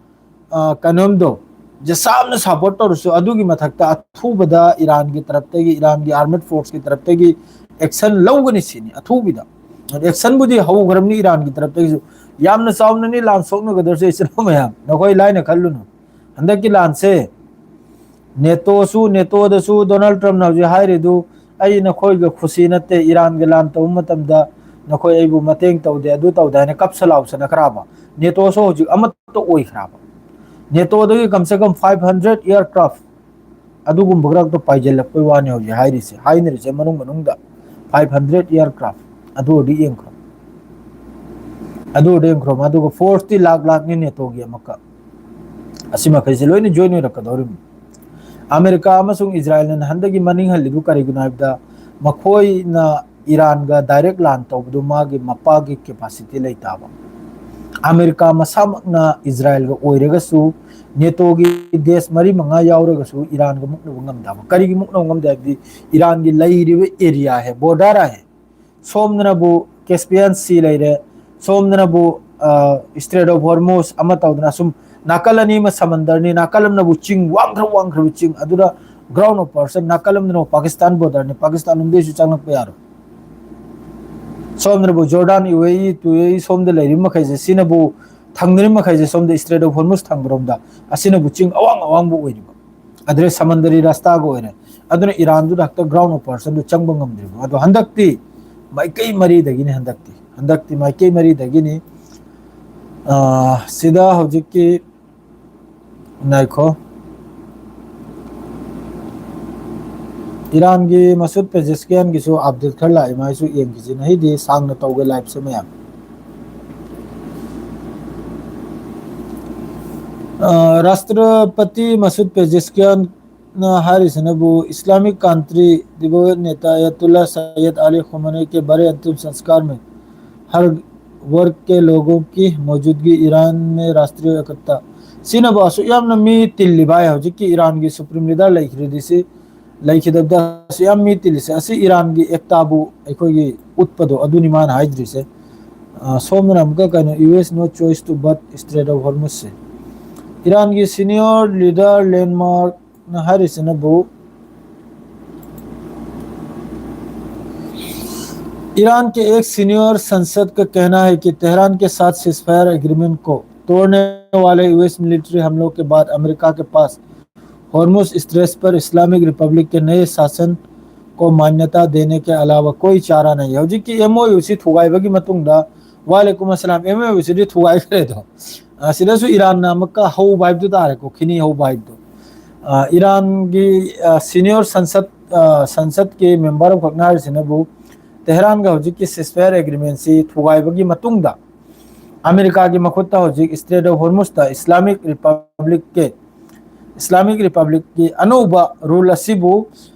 ꯑ, ꯀꯩꯅꯣꯝꯗꯣ, ꯖꯁꯥꯝꯅ support ꯇꯧꯔꯁꯨ, ꯑꯗꯨꯒꯤ ꯃꯊꯛꯇ ꯑꯊꯨꯕꯗ ꯏꯔꯥꯟꯒꯤ ꯇꯔꯞꯇꯒꯤ, ꯏꯔꯥꯟꯒꯤ armed forceꯀꯤ ꯇꯔꯞꯇꯒꯤ action ꯂꯧꯒꯅꯤ ꯁꯤꯅꯤ, ꯑꯊꯨꯕꯤꯗ꯫ ꯑꯗ actionꯕꯨꯗꯤ ꯍꯧꯈ꯭ꯔꯕꯅꯤ ꯏꯔꯥꯟꯒꯤ ꯇꯔꯞꯇꯒꯤꯁꯨ꯫ ꯌꯥꯝꯅ ꯆꯥꯎꯅꯅꯤ ꯂꯥꯟ ꯁꯣꯛꯅꯒꯗꯧꯔꯤꯁꯦ, ꯏꯆꯤꯟ ꯏꯅꯥꯎ ꯃꯌꯥꯝ꯫ ꯅꯈꯣꯏ ꯂꯥꯏꯅ ꯈꯜꯂꯨꯅꯨ꯫ ꯍꯟꯗꯛꯀꯤ ꯂꯥꯟꯁꯦ NATOꯁꯨ, NATOꯗꯁꯨ ꯗꯣꯅꯥꯜꯗ ꯇ꯭ꯔꯝꯞꯅ ꯍꯧꯖꯤꯛ ꯍꯥꯏꯔꯤꯗꯨ, ꯑꯩ ꯅꯈꯣꯏꯒ ꯈꯨꯁꯤ ꯅꯠꯇꯦ, ꯏꯔꯥꯟꯒ ꯂꯥꯟ ꯇꯧꯕ ꯃꯇꯝꯗ ꯅꯈꯣꯏ ꯑꯩꯕꯨ ꯃꯇꯦꯡ ꯇꯧꯗꯦ, ꯑꯗꯨ ꯇꯧꯗꯦ ꯍꯥꯏꯅ ꯀꯞꯁ ꯂꯥꯎꯁꯅꯈ꯭ꯔꯕ? ꯅꯦꯇꯣꯁꯨ ꯍꯧꯖꯤꯛ ꯑꯃꯠꯇ ꯑꯣꯏꯈ꯭ꯔꯕ? ꯅꯦꯇꯣꯗꯒꯤ ꯀꯝꯁꯦ ꯀꯝ five hundred aircraft ꯑꯗꯨꯒꯨꯝꯕ ꯈꯔ ꯄꯥꯏꯁꯤꯜꯂꯛꯄꯩ ꯋꯥꯅꯤ ꯍꯧꯖꯤꯛ ꯍꯥꯏꯔꯤꯁꯦ, ꯍꯥꯏꯅꯔꯤꯁꯦ ꯃꯅꯨꯡ ꯃꯅꯨꯡꯗ꯫ Five hundred aircraft ꯑꯗꯨ ꯑꯣꯏꯔꯗꯤ ꯌꯦꯡꯈ꯭ꯔꯣ, ꯑꯗꯨ ꯑꯣꯏꯔꯗꯤ ꯌꯦꯡꯈ꯭ꯔꯣ꯫ ꯑꯗꯨꯒ ꯐꯣꯔꯁꯇꯤ ꯂꯥꯛ ꯂꯥꯛꯅꯤ ꯅꯦꯇꯣꯒꯤ ꯑꯃꯨꯛꯀ꯫ ꯑꯁꯤ ꯃꯈꯩꯁꯦ ꯂꯣꯏꯅ ꯖꯣꯏꯟ ꯑꯣꯏꯔꯛꯀꯗꯧꯔꯤꯕꯅꯤ꯫ ꯑꯃꯦꯔꯤꯀꯥ ꯑꯃꯁꯨꯡ ꯏꯖꯔꯥꯏꯜꯅ ꯍꯟꯗꯛꯀꯤ ꯃꯅꯤꯡ ꯍꯜꯂꯤꯗꯨ ꯀꯔꯤꯒꯤꯅꯣ ꯍꯥꯏꯕꯗ, ꯃꯈꯣꯏꯅ ꯏꯔꯥꯟꯒ ꯗꯥꯏꯔꯦꯛ ꯂꯥꯟ ꯇꯧꯕꯗꯨ ꯃꯥꯒꯤ ꯃꯄꯥꯒꯤ ꯀꯦꯄꯥꯁꯤꯇꯤ ꯂꯩꯇꯕ꯫ ꯑꯃꯦꯔꯤꯀꯥ ꯃꯁꯥꯃꯛꯅ ꯏꯖꯔꯥꯏꯜꯒ ꯑꯣꯏꯔꯒꯁꯨ ꯅꯦꯇꯣꯒꯤ ꯗꯦꯁ ꯃꯔꯤ ꯃꯉꯥ ꯌꯥꯎꯔꯒꯁꯨ ꯏꯔꯥꯟꯒ ꯃꯨꯛꯅꯕ ꯉꯝꯗꯕ꯫ ꯀꯔꯤꯒꯤ ꯃꯨꯛꯅꯕ ꯉꯝꯗꯦ ꯍꯥꯏꯕꯗꯤ ꯏꯔꯥꯟꯒꯤ ꯂꯩꯔꯤꯕ ꯑꯦꯔꯤꯌꯥ ꯍꯦ, ꯕꯣꯔꯗꯔ ꯍꯦ, ꯁꯣꯝꯗꯅꯕꯨ ꯀꯦꯁꯄꯤꯌꯟ ꯁꯤ ꯂꯩꯔꯦ, ꯁꯣꯝꯗꯅꯕꯨ ꯏꯁꯇ꯭ꯔꯦꯠ ꯑꯣꯐ ꯍꯣꯔꯃꯨꯁ ꯑꯃ ꯇꯧꯗꯅ ꯑꯁꯨꯝ ꯅꯥꯀꯜ ꯑꯅꯤ ꯑꯃ ꯁꯃꯟꯗꯔꯅꯤ, ꯅꯥꯀꯜ ꯑꯃꯅꯕꯨ ꯆꯤꯡ ꯋꯥꯡꯈ꯭ꯔ ꯋꯥꯡꯈ꯭ꯔꯕ ꯆꯤꯡ ꯑꯗꯨꯗ ꯒ꯭ꯔꯥꯎꯟ ꯑꯣꯐ ꯄꯥꯔꯁꯟ, ꯅꯥꯀꯜ ꯑꯃꯗꯅ ꯄꯥꯀꯤꯁꯇꯥꯟ ꯕꯣꯔꯗꯔꯅꯤ, ꯄꯥꯀꯤꯁꯇꯥꯟ ꯂꯣꯝꯗꯩꯁꯨ ꯆꯪꯂꯛꯄ ꯌꯥꯔꯣꯏ꯫ ꯁꯣꯝꯗꯅꯕꯨ ꯖꯣꯔꯗꯥꯟ, ꯌꯨ ꯑꯦ ꯏ, ꯇꯨ ꯑꯦ ꯏ ꯁꯣꯝꯗ ꯂꯩꯔꯤꯕ ꯃꯈꯩꯁꯦ, ꯁꯤꯅꯕꯨ ꯊꯪꯅꯔꯤꯕ ꯃꯈꯩꯁꯦ ꯁꯣꯝꯗ ꯏꯁꯇ꯭ꯔꯦꯠ ꯑꯣꯐ ꯍꯣꯔꯃꯨꯁ ꯊꯪꯕꯔꯣꯝꯗ, ꯑꯁꯤꯅꯕꯨ ꯆꯤꯡ ꯑꯋꯥꯡ ꯑꯋꯥꯡꯕ ꯑꯣꯏꯔꯤꯕ, ꯑꯗꯨꯗ ꯁꯃꯟꯗꯔꯤ ꯔꯥꯁꯇꯥꯒ ꯑꯣꯏꯔꯦ꯫ ꯑꯗꯨꯅ ꯏꯔꯥꯟꯗꯨꯗ ꯍꯦꯛꯇ ꯒ꯭ꯔꯥꯎꯟ ꯑꯣꯐ ꯄꯥꯔꯁꯟꯗꯨ ꯆꯪꯕ ꯉꯝꯗ꯭ꯔꯤꯕ꯫ ꯑꯗꯣ ꯍꯟꯗꯛꯇꯤ ꯃꯥꯏꯀꯩ ꯃꯔꯤꯗꯒꯤꯅꯤ, ꯍꯟꯗꯛꯇꯤ, ꯍꯟꯗꯛꯇꯤ ꯃꯥꯏꯀꯩ ꯃꯔꯤꯗꯒꯤꯅꯤ꯫ ꯑꯥ, ꯁꯤꯗ ꯍꯧꯖꯤꯛꯀꯤ, ꯉꯥꯏꯈꯣ, ꯏꯔꯥꯟꯒꯤ ꯃꯁꯨꯗ ꯄꯦꯖꯦꯁꯀꯤꯌꯥꯟꯒꯤꯁꯨ ꯑꯞꯗꯦꯠ ꯈꯔ ꯂꯥꯛꯑꯦ, ꯃꯥꯏꯁꯨ ꯌꯦꯡꯈꯤꯁꯤꯅ꯫ ꯑꯩꯗꯤ ꯁꯥꯡꯅ ꯇꯧꯒꯦ ꯂꯥꯏꯐꯁꯦ ꯃꯌꯥꯝ꯫ ꯑ, ꯔꯥꯁꯇ꯭ꯔꯄꯇꯤ ꯃꯁꯨꯗ ꯄꯦꯖꯦꯁꯀꯤꯌꯥꯟꯅ ꯍꯥꯏꯔꯤꯁꯤꯅꯕꯨ, "ꯏꯁꯂꯥꯃꯤꯛ ꯀꯟꯇ꯭ꯔꯤ ꯗꯤꯕꯣꯏꯠ ꯅꯦꯇꯥ ꯑꯌꯥꯇꯨꯜꯂꯥ ꯁꯌꯦꯗ ꯑꯂꯤ ꯈꯣꯃꯦꯅꯤ ꯀꯦ ꯕꯔꯦ ꯑꯟꯇꯤꯝ ꯁꯟꯁꯀꯥꯔ ꯃꯦ ꯍꯔ ꯋꯔꯒ ꯀꯦ ꯂꯣꯒꯣ ꯀꯤ ꯃꯧꯖꯨꯗꯒꯤ ꯏꯔꯥꯟ ꯃꯦ ꯔꯥꯁꯇ꯭ꯔꯤꯌ ꯑꯦꯀꯇꯥ"꯫ ꯁꯤꯅꯕꯨ ꯑꯁꯨꯛ ꯌꯥꯝꯅ ꯃꯤ ꯇꯤꯜꯂꯤꯕ ꯍꯥꯏ ꯍꯧꯖꯤꯛꯀꯤ ꯏꯔꯥꯟꯒꯤ ꯁꯨꯄ꯭ꯔꯤꯝ ꯂꯤꯗꯔ ꯂꯩꯈ꯭ꯔꯤꯗꯤ ꯁꯤ ꯂꯩꯈꯤꯗꯕꯗ ꯑꯁꯨꯛ ꯌꯥꯝ ꯃꯤ ꯇꯤꯜꯂꯤꯁꯦ, ꯑꯁꯤ ꯏꯔꯥꯟꯒꯤ ꯑꯦꯛꯇꯥꯕꯨ ꯑꯩꯈꯣꯏꯒꯤ ꯎꯠꯄꯗꯣ ꯑꯗꯨꯅꯤ ꯃꯥꯅ ꯍꯥꯏꯗ꯭ꯔꯤꯁꯦ꯫ ꯑ, ꯁꯣꯝꯗꯅ ꯑꯃꯨꯛꯀ ꯀꯩꯅꯣ, "U S no choice to but Strait of Hormuz" ꯁꯦ꯫ ꯏꯔꯥꯟꯒꯤ ꯁꯤꯅꯤꯌꯔ ꯂꯤꯗꯔ ꯂꯦꯟꯃꯥꯔꯛꯅ ꯍꯥꯏꯔꯤꯁꯤꯅꯕꯨ, "ईरान के एक सीनियर सांसद का कहना है कि तेहरान के साथ सीजफायर एग्रीमेंट को तोड़ने वाले यूएस मिलिट्री हमलों के बाद अमेरिका के पास हॉर्मुज स्ट्रेट्स पर इस्लामिक रिपब्लिक के नए शासन को मान्यता देने के अलावा कोई चारा नहीं है꯫ ꯍꯧꯖꯤꯛꯀꯤ ꯑꯦꯝ ꯑꯣ ꯌꯨ ꯁꯤ ꯊꯨꯒꯥꯏꯕꯒꯤ ꯃꯇꯨꯡꯗ, ꯋꯥꯂꯦꯀꯨꯝ ꯑꯁꯂꯥꯝ, ꯑꯦꯝ ꯑꯣ ꯌꯨ ꯁꯤꯗꯤ ꯊꯨꯒꯥꯏꯈ꯭ꯔꯦꯗꯣ꯫ ꯑ, ꯁꯤꯗꯁꯨ ꯏꯔꯥꯟꯅ ꯑꯃꯨꯛꯀ ꯍꯧꯕ ꯍꯥꯏꯕꯗꯨ ꯇꯥꯔꯦꯀꯣ, ꯈꯤꯅꯤ ꯍꯧꯕ ꯍꯥꯏꯕꯗꯣ꯫ ꯑ, ꯏꯔꯥꯟꯒꯤ, ꯑ, ꯁꯤꯅꯤꯌꯣꯔ ꯁꯟꯁꯠ, ꯑ, ꯁꯟꯁꯠꯀꯤ ꯃꯦꯝꯕꯔ ꯑꯃꯈꯛꯅ ꯍꯥꯏꯔꯤꯁꯤꯅꯕꯨ, ꯇꯦꯍꯔꯥꯟꯒ ꯍꯧꯖꯤꯛꯀꯤ ceasefire agreement ꯁꯤ ꯊꯨꯒꯥꯏꯕꯒꯤ ꯃꯇꯨꯡꯗ, ꯑꯃꯦꯔꯤꯀꯥꯒꯤ ꯃꯈꯨꯠꯇ ꯍꯧꯖꯤꯛ Strait of Hormuz ꯇ ꯏꯁꯂꯥꯃꯤꯛ ꯔꯤꯄꯕ꯭ꯂꯤꯛꯀꯤ, ꯏꯁꯂꯥꯃꯤꯛ ꯔꯤꯄꯕ꯭ꯂꯤꯛꯀꯤ ꯑꯅꯧꯕ ꯔꯨꯜ ꯑꯁꯤꯕꯨ,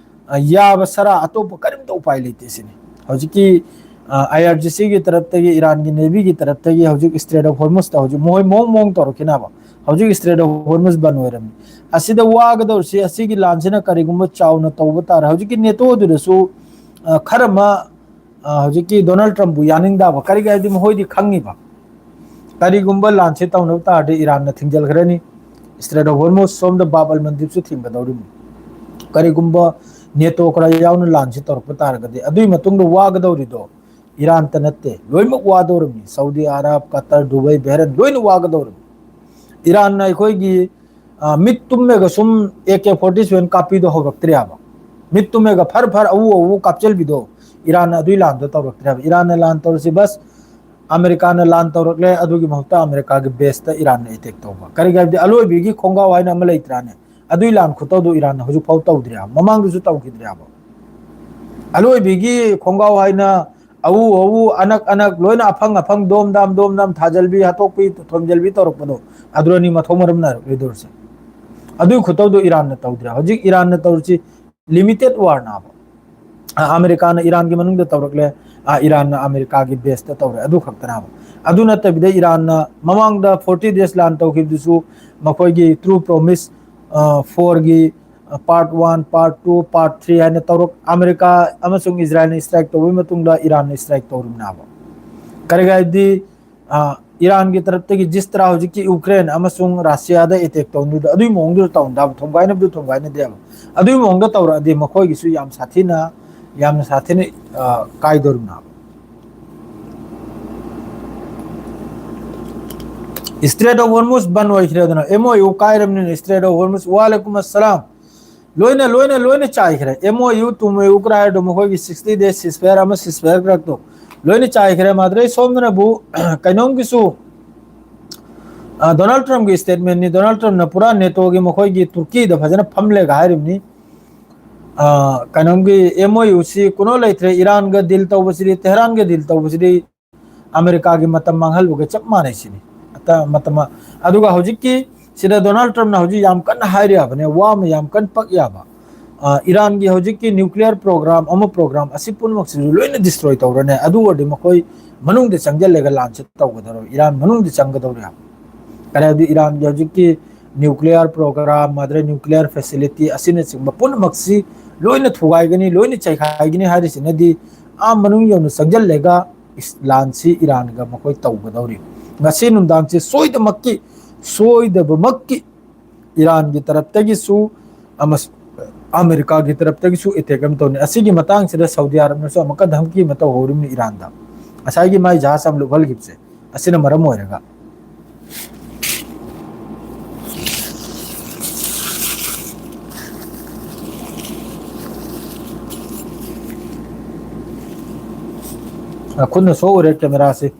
ꯑ, ꯌꯥꯕ ꯁꯔꯥ ꯑꯇꯣꯞꯄ ꯀꯔꯤꯝꯇ ꯎꯄꯥꯏ ꯂꯩꯇꯦ ꯁꯤꯅꯤ꯫ ꯍꯧꯖꯤꯛꯀꯤ, ꯑ, ꯑꯥꯏ ꯑꯥꯔ ꯖꯤ ꯁꯤꯒꯤ ꯇꯔꯞꯇꯒꯤ, ꯏꯔꯥꯟꯒꯤ ꯅꯦꯚꯤꯒꯤ ꯇꯔꯞꯇꯒꯤ ꯍꯧꯖꯤꯛ Strait of Hormuz ꯇ ꯍꯧꯖꯤꯛ ꯃꯈꯣꯏ ꯃꯑꯣꯡ ꯃꯑꯣꯡ ꯇꯧꯔꯛꯈꯤꯅꯕ, ꯍꯧꯖꯤꯛ Strait of Hormuz ꯕꯟ ꯑꯣꯏꯔꯝꯃꯤ꯫ ꯑꯁꯤꯗ ꯋꯥꯒꯗꯧꯔꯤꯁꯤ, ꯑꯁꯤꯒꯤ ꯂꯥꯟꯁꯤꯅ ꯀꯔꯤꯒꯨꯝꯕ ꯆꯥꯎꯅ ꯇꯧꯕ ꯇꯥꯔꯦ, ꯍꯧꯖꯤꯛꯀꯤ ꯅꯦꯇꯣꯗꯨꯗꯁꯨ, ꯑ, ꯈꯔ ꯑꯃ, ꯑ, ꯍꯧꯖꯤꯛꯀꯤ ꯗꯣꯅꯥꯜꯗ ꯇ꯭ꯔꯝꯞꯄꯨ ꯌꯥꯅꯤꯡꯗꯕ, ꯀꯔꯤꯒꯤ ꯍꯥꯏꯗꯤ ꯃꯈꯣꯏꯗꯤ ꯈꯪꯉꯤꯕ, ꯀꯔꯤꯒꯨꯝꯕ ꯂꯥꯟꯁꯦ ꯇꯧꯅꯕ ꯇꯥꯔꯗꯤ ꯏꯔꯥꯟꯅ ꯊꯤꯡꯖꯤꯜꯈ꯭ꯔꯅꯤ, Strait of Hormuz, ꯁꯣꯝꯗ ꯕꯥꯕ ꯑꯜ ꯃꯟꯗꯤꯞꯁꯨ ꯊꯤꯡꯒꯗꯧꯔꯤꯕꯅꯤ꯫ ꯀꯔꯤꯒꯨꯝꯕ ꯅꯦꯇꯣ ꯈꯔ ꯌꯥꯎꯅ ꯂꯥꯟꯁꯦ ꯇꯧꯔꯛꯄ ꯇꯥꯔꯒꯗꯤ, ꯑꯗꯨꯒꯤ ꯃꯇꯨꯡꯗ ꯋꯥꯒꯗꯧꯔꯤꯗꯣ ꯏꯔꯥꯟꯇ ꯅꯠꯇꯦ, ꯂꯣꯏꯅꯃꯛ ꯋꯥꯗꯧꯔꯤꯕꯅꯤ꯫ ꯁꯥꯎꯗꯤ ꯑꯔꯥꯕ, ꯀꯇꯔ, ꯗꯨꯕꯥꯏ, ꯕꯍꯔꯦꯟ ꯂꯣꯏꯅ ꯋꯥꯒꯗꯧꯔꯤꯕꯅꯤ꯫ ꯏꯔꯥꯟꯅ ꯑꯩꯈꯣꯏꯒꯤ, ꯑ, ꯃꯤꯠ ꯇꯨꯝꯃꯒ ꯁꯨꯝ ꯑꯦ ꯀꯦ ꯐꯣꯔꯇꯤ ꯁꯚꯦꯟ ꯀꯥꯞꯄꯤꯗꯣ ꯍꯧꯔꯛꯇ꯭ꯔꯦꯕ꯫ ꯃꯤꯠ ꯇꯨꯝꯃꯒ ꯐꯔ ꯐꯔ ꯑꯎ ꯑꯎ ꯀꯥꯞꯆꯤꯟꯕꯤꯗꯣ ꯏꯔꯥꯟꯅ ꯑꯗꯨꯏ ꯂꯥꯟꯗꯣ ꯇꯧꯔꯛꯇ꯭ꯔꯦꯕ꯫ ꯏꯔꯥꯟꯅ ꯂꯥꯟ ꯇꯧꯔꯤꯁꯤ ꯕꯁ ꯑꯃꯦꯔꯤꯀꯥꯅ ꯂꯥꯟ ꯇꯧꯔꯛꯂꯦ, ꯑꯗꯨꯒꯤ ꯃꯍꯨꯠꯇ ꯑꯃꯦꯔꯤꯀꯥꯒꯤ ꯕꯦꯁꯇ ꯏꯔꯥꯟꯅ ꯑꯦꯇꯦꯛ ꯇꯧꯕ꯫ ꯀꯔꯤꯒꯤ ꯍꯥꯏꯕꯗꯤ ꯑꯂꯣꯏꯕꯤꯒꯤ ꯈꯣꯡꯒꯥꯎ ꯍꯥꯏꯅ ꯑꯃ ꯂꯩꯇ꯭ꯔꯥꯅꯦ? ꯑꯗꯨꯏ ꯂꯥꯟ ꯈꯨꯇꯧꯗꯣ ꯏꯔꯥꯟꯅ ꯍꯧꯖꯤꯛꯐꯥꯎ ꯇꯧꯗ꯭ꯔꯤꯕ, ꯃꯃꯥꯡꯗꯁꯨ ꯇꯧꯈꯤꯗ꯭ꯔꯤꯕ꯫ ꯑꯂꯣꯏꯕꯤꯒꯤ ꯈꯣꯡꯒꯥꯎ ꯍꯥꯏꯅ ꯑꯎ ꯑꯎ, ꯑꯅꯛ ꯑꯅꯛ, ꯂꯣꯏꯅ ꯑꯐꯪ ꯑꯐꯪ, ꯗꯣꯝ ꯗꯥꯝ ꯗꯣꯝ ꯗꯥꯝ ꯊꯥꯖꯜꯕꯤ, ꯍꯥꯠꯇꯣꯛꯄꯤ, ꯊꯣꯝꯖꯤꯜꯕꯤ ꯇꯧꯔꯛꯄꯗꯣ, ꯑꯗꯨꯅꯤ ꯃꯊꯧ ꯃꯔꯝ ꯅꯥꯏꯔꯛꯂꯣꯏꯗꯧꯔꯤꯁꯦ꯫ ꯑꯗꯨꯒꯤ ꯈꯨꯇꯧꯗꯣ ꯏꯔꯥꯟꯅ ꯇꯧꯗ꯭ꯔꯦ꯫ ꯍꯧꯖꯤꯛ ꯏꯔꯥꯟꯅ ꯇꯧꯔꯤꯁꯤ ꯂꯤꯃꯤꯇꯦꯠ ꯋꯥꯔꯅꯥꯕ꯫ ꯑ, ꯑꯃꯦꯔꯤꯀꯥꯅ ꯏꯔꯥꯟꯒꯤ ꯃꯅꯨꯡꯗ ꯇꯧꯔꯛꯂꯦ, ꯑ, ꯏꯔꯥꯟꯅ ꯑꯃꯦꯔꯤꯀꯥꯒꯤ ꯕꯦꯁꯇ ꯇꯧꯔꯦ, ꯑꯗꯨ ꯈꯛꯇꯅꯦꯕ꯫ ꯑꯗꯨ ꯅꯠꯇꯕꯤꯗ ꯏꯔꯥꯟꯅ ꯃꯃꯥꯡꯗ ꯐꯣꯔꯇꯤ ꯗꯦꯖ ꯂꯥꯟ ꯇꯧꯈꯤꯕꯗꯨꯁꯨ ꯃꯈꯣꯏꯒꯤ ꯇ꯭ꯔꯨ ꯄ꯭ꯔꯣꯃꯤꯁ, ꯑ, ꯐꯣꯔꯒꯤ, ꯑ, part one, part two, part three ꯍꯥꯏꯅ ꯇꯧꯔꯛ-, ꯑꯃꯦꯔꯤꯀꯥ ꯑꯃꯁꯨꯡ ꯏꯖꯔꯥꯌꯦꯜꯅ ꯏꯁꯇ꯭ꯔꯥꯏꯛ ꯇꯧꯕꯒꯤ ꯃꯇꯨꯡꯗ ꯏꯔꯥꯟꯅ ꯏꯁꯇ꯭ꯔꯥꯏꯛ ꯇꯧꯔꯤꯕꯅꯦꯕ꯫ ꯀꯔꯤꯒꯤ ꯍꯥꯏꯕꯗꯤ, ꯑ, ꯏꯔꯥꯟꯒꯤ ꯇꯔꯞꯇꯒꯤ ꯖꯤꯁꯇ꯭ꯔꯥ ꯍꯧꯖꯤꯛꯀꯤ ꯌꯨꯀ꯭ꯔꯦꯟ ꯑꯃꯁꯨꯡ ꯔꯁꯤꯌꯥꯗ ꯑꯦꯇꯦꯛ ꯇꯧꯅꯤꯗꯣ ꯑꯗꯨꯒꯤ ꯃꯑꯣꯡꯗꯨꯗ ꯇꯧꯅꯗꯕ, ꯊꯣꯝꯒꯥꯏꯅꯕꯗꯨ ꯊꯣꯝꯒꯥꯏꯅꯗꯦꯕ꯫ ꯑꯗꯨꯒꯤ ꯃꯑꯣꯡꯗ ꯇꯧꯔꯛꯑꯗꯤ ꯃꯈꯣꯏꯒꯤꯁꯨ ꯌꯥꯝ ꯁꯥꯊꯤꯅ, ꯌꯥꯝꯅ ꯁꯥꯊꯤꯅ, ꯑ, ꯀꯥꯏꯗꯧꯔꯤꯕꯅꯦꯕ꯫ Strait of Hormuz ꯕꯟ ꯑꯣꯏꯈ꯭ꯔꯦꯗꯅ, ꯑꯦꯝ ꯑꯣ ꯌꯨ ꯀꯥꯏꯔꯕꯅꯤꯅ Strait of Hormuz꯫ ꯋꯥꯂꯦꯀꯨꯝ ꯑꯁꯂꯥꯝ꯫ ꯂꯣꯏꯅ ꯂꯣꯏꯅ ꯂꯣꯏꯅ ꯆꯥꯏꯈ꯭ꯔꯦ꯫ ꯑꯦꯝ ꯑꯣ ꯌꯨ ꯇꯨꯝ ꯑꯣꯏꯌꯨ ꯀ꯭ꯔꯥꯏꯗꯣ ꯃꯈꯣꯏꯒꯤ ꯁꯤꯛꯁꯇꯤ ꯗꯦꯖ ꯁꯤꯁꯐꯦꯌꯔ ꯑꯃ ꯁꯤꯁꯐꯦꯌꯔ ꯀ꯭ꯔꯛꯇꯣ ꯂꯣꯏꯅ ꯆꯥꯏꯈ꯭ꯔꯦ꯫ ꯃꯥꯗ꯭ꯔꯦ ꯁꯣꯝꯗꯅꯕꯨ ꯀꯩꯅꯣꯝꯒꯤꯁꯨ ꯗꯣꯅꯥꯜ ꯇ꯭ꯔꯝꯞꯀꯤ ꯁ꯭ꯇꯦꯠꯃꯦꯟꯅꯤ꯫ ꯗꯣꯅꯥꯜ ꯇ꯭ꯔꯝꯞꯅ ꯄꯨꯔꯥ ꯅꯦꯇꯣꯒꯤ ꯃꯈꯣꯏꯒꯤ ꯇꯨꯔꯀꯤꯗ ꯐꯖꯅ ꯐꯝꯂꯦꯒ ꯍꯥꯏꯔꯤꯕꯅꯤ꯫ ꯀꯩꯅꯣꯝꯒꯤ ꯑꯦꯝ ꯑꯣ ꯌꯨꯁꯤ ꯀꯨꯅꯣ ꯂꯩꯇ꯭ꯔꯦ꯫ ꯏꯔꯥꯟꯒ ꯗꯤꯜ ꯇꯧꯕꯁꯤꯗꯤ, ꯇꯦꯍꯔꯥꯟꯒ ꯗꯤꯜ ꯇꯧꯕꯁꯤꯗꯤ ꯑꯃꯦꯔꯤꯀꯥꯒꯤ ꯃꯇꯝ ꯃꯥꯡꯍꯜꯂꯨꯒ ꯆꯞ ꯃꯥꯟꯅꯩ ꯁꯤꯅꯤ꯫ ꯑꯗꯨꯒ ꯍꯧꯖꯤꯛꯀꯤ ꯁꯤꯗ ꯗꯣꯅꯥꯜ ꯇ꯭ꯔꯝꯞꯅ ꯍꯧꯖꯤꯛ ꯌꯥꯝ ꯀꯟꯅ ꯍꯥꯏꯔꯤ ꯍꯥꯏꯕꯅꯦ, ꯋꯥ ꯑꯃ ꯌꯥꯝ ꯀꯟꯅ ꯄꯛ ꯌꯥꯕ꯫ ꯏꯔꯥꯟꯒꯤ ꯍꯧꯖꯤꯛꯀꯤ ꯅ꯭ꯌꯨꯀ꯭ꯂꯤꯌꯔ ꯄ꯭ꯔꯣꯒ꯭ꯔꯥꯝ ꯑꯃ ꯄ꯭ꯔꯣꯒ꯭ꯔꯥꯝ ꯑꯁꯤ ꯄꯨꯝꯅꯃꯛꯁꯤꯁꯨ ꯂꯣꯏꯅ ꯗꯤꯁꯇ꯭ꯔꯣꯏ ꯇꯧꯔꯅꯤ꯫ ꯑꯗꯨ ꯑꯣꯏꯔꯗꯤ ꯃꯈꯣꯏ ꯃꯅꯨꯡꯗ ꯆꯪꯁꯤꯜꯂꯒ ꯂꯥꯟꯁꯦ ꯇꯧꯒꯗꯧꯔꯕ, ꯏꯔꯥꯟ ꯃꯅꯨꯡꯗ ꯆꯪꯒꯗꯧꯔꯦ ꯍꯥꯏꯕ꯫ ꯀꯔꯤ ꯍꯥꯏꯕꯗꯤ ꯏꯔꯥꯟꯒꯤ ꯍꯧꯖꯤꯛꯀꯤ ꯅ꯭ꯌꯨꯀ꯭ꯂꯤꯌꯔ ꯄ꯭ꯔꯣꯒ꯭ꯔꯥꯝ, ꯃꯥꯗ꯭ꯔꯦ ꯅ꯭ꯌꯨꯀ꯭ꯂꯤꯌꯔ ꯐꯦꯁꯤꯂꯤꯇꯤ ꯑꯁꯤꯅꯆꯤꯡꯕ ꯄꯨꯝꯅꯃꯛꯁꯤ ꯂꯣꯏꯅ ꯊꯨꯒꯥꯏꯒꯅꯤ, ꯂꯣꯏꯅ ꯆꯩꯈꯥꯏꯒꯅꯤ ꯍꯥꯏꯔꯤꯁꯤꯅꯗꯤ ꯑꯥ ꯃꯅꯨꯡ ꯌꯧꯅ ꯆꯪꯁꯤꯜꯂꯒ ꯂꯥꯟꯁꯤ ꯏꯔꯥꯟꯒ ꯃꯈꯣꯏ ꯇꯧꯒꯗꯧꯔꯤ꯫ ꯉꯁꯤ ꯅꯨꯡꯗꯥꯡꯁꯤ ꯁꯣꯏꯗꯃꯛꯀꯤ, ꯁꯣꯏꯗꯕꯃꯛꯀꯤ ꯏꯔꯥꯟꯒꯤ ꯇꯔꯞꯇꯒꯤꯁꯨ ꯑꯃꯁꯨꯡ ꯑꯃꯦꯔꯤꯀꯥꯒꯤ ꯇꯔꯞꯇꯒꯤꯁꯨ ꯑꯦꯇꯦꯛ ꯑꯃ ꯇꯧꯅꯤ꯫ ꯑꯁꯤꯒꯤ ꯃꯇꯥꯡꯁꯤꯗ ꯁꯥꯎꯗꯤ ꯑꯔꯕꯅꯁꯨ ꯑꯃꯨꯛꯀ ꯙꯝꯀꯤ ꯑꯃ ꯇꯧꯍꯧꯔꯤꯕꯅꯤ ꯏꯔꯥꯟꯗ, ꯉꯁꯥꯏꯒꯤ ꯃꯥꯏ ꯖꯍꯥꯖ ꯑꯃ ꯂꯨꯞꯍꯜꯈꯤꯕꯁꯦ꯫ ꯑꯁꯤꯅ ꯃꯔꯝ ꯑꯣꯏꯔꯒ ꯈꯨꯠꯅ ꯁꯣꯛꯎꯔꯦ ꯀꯦꯃꯦꯔꯥꯁꯤ꯫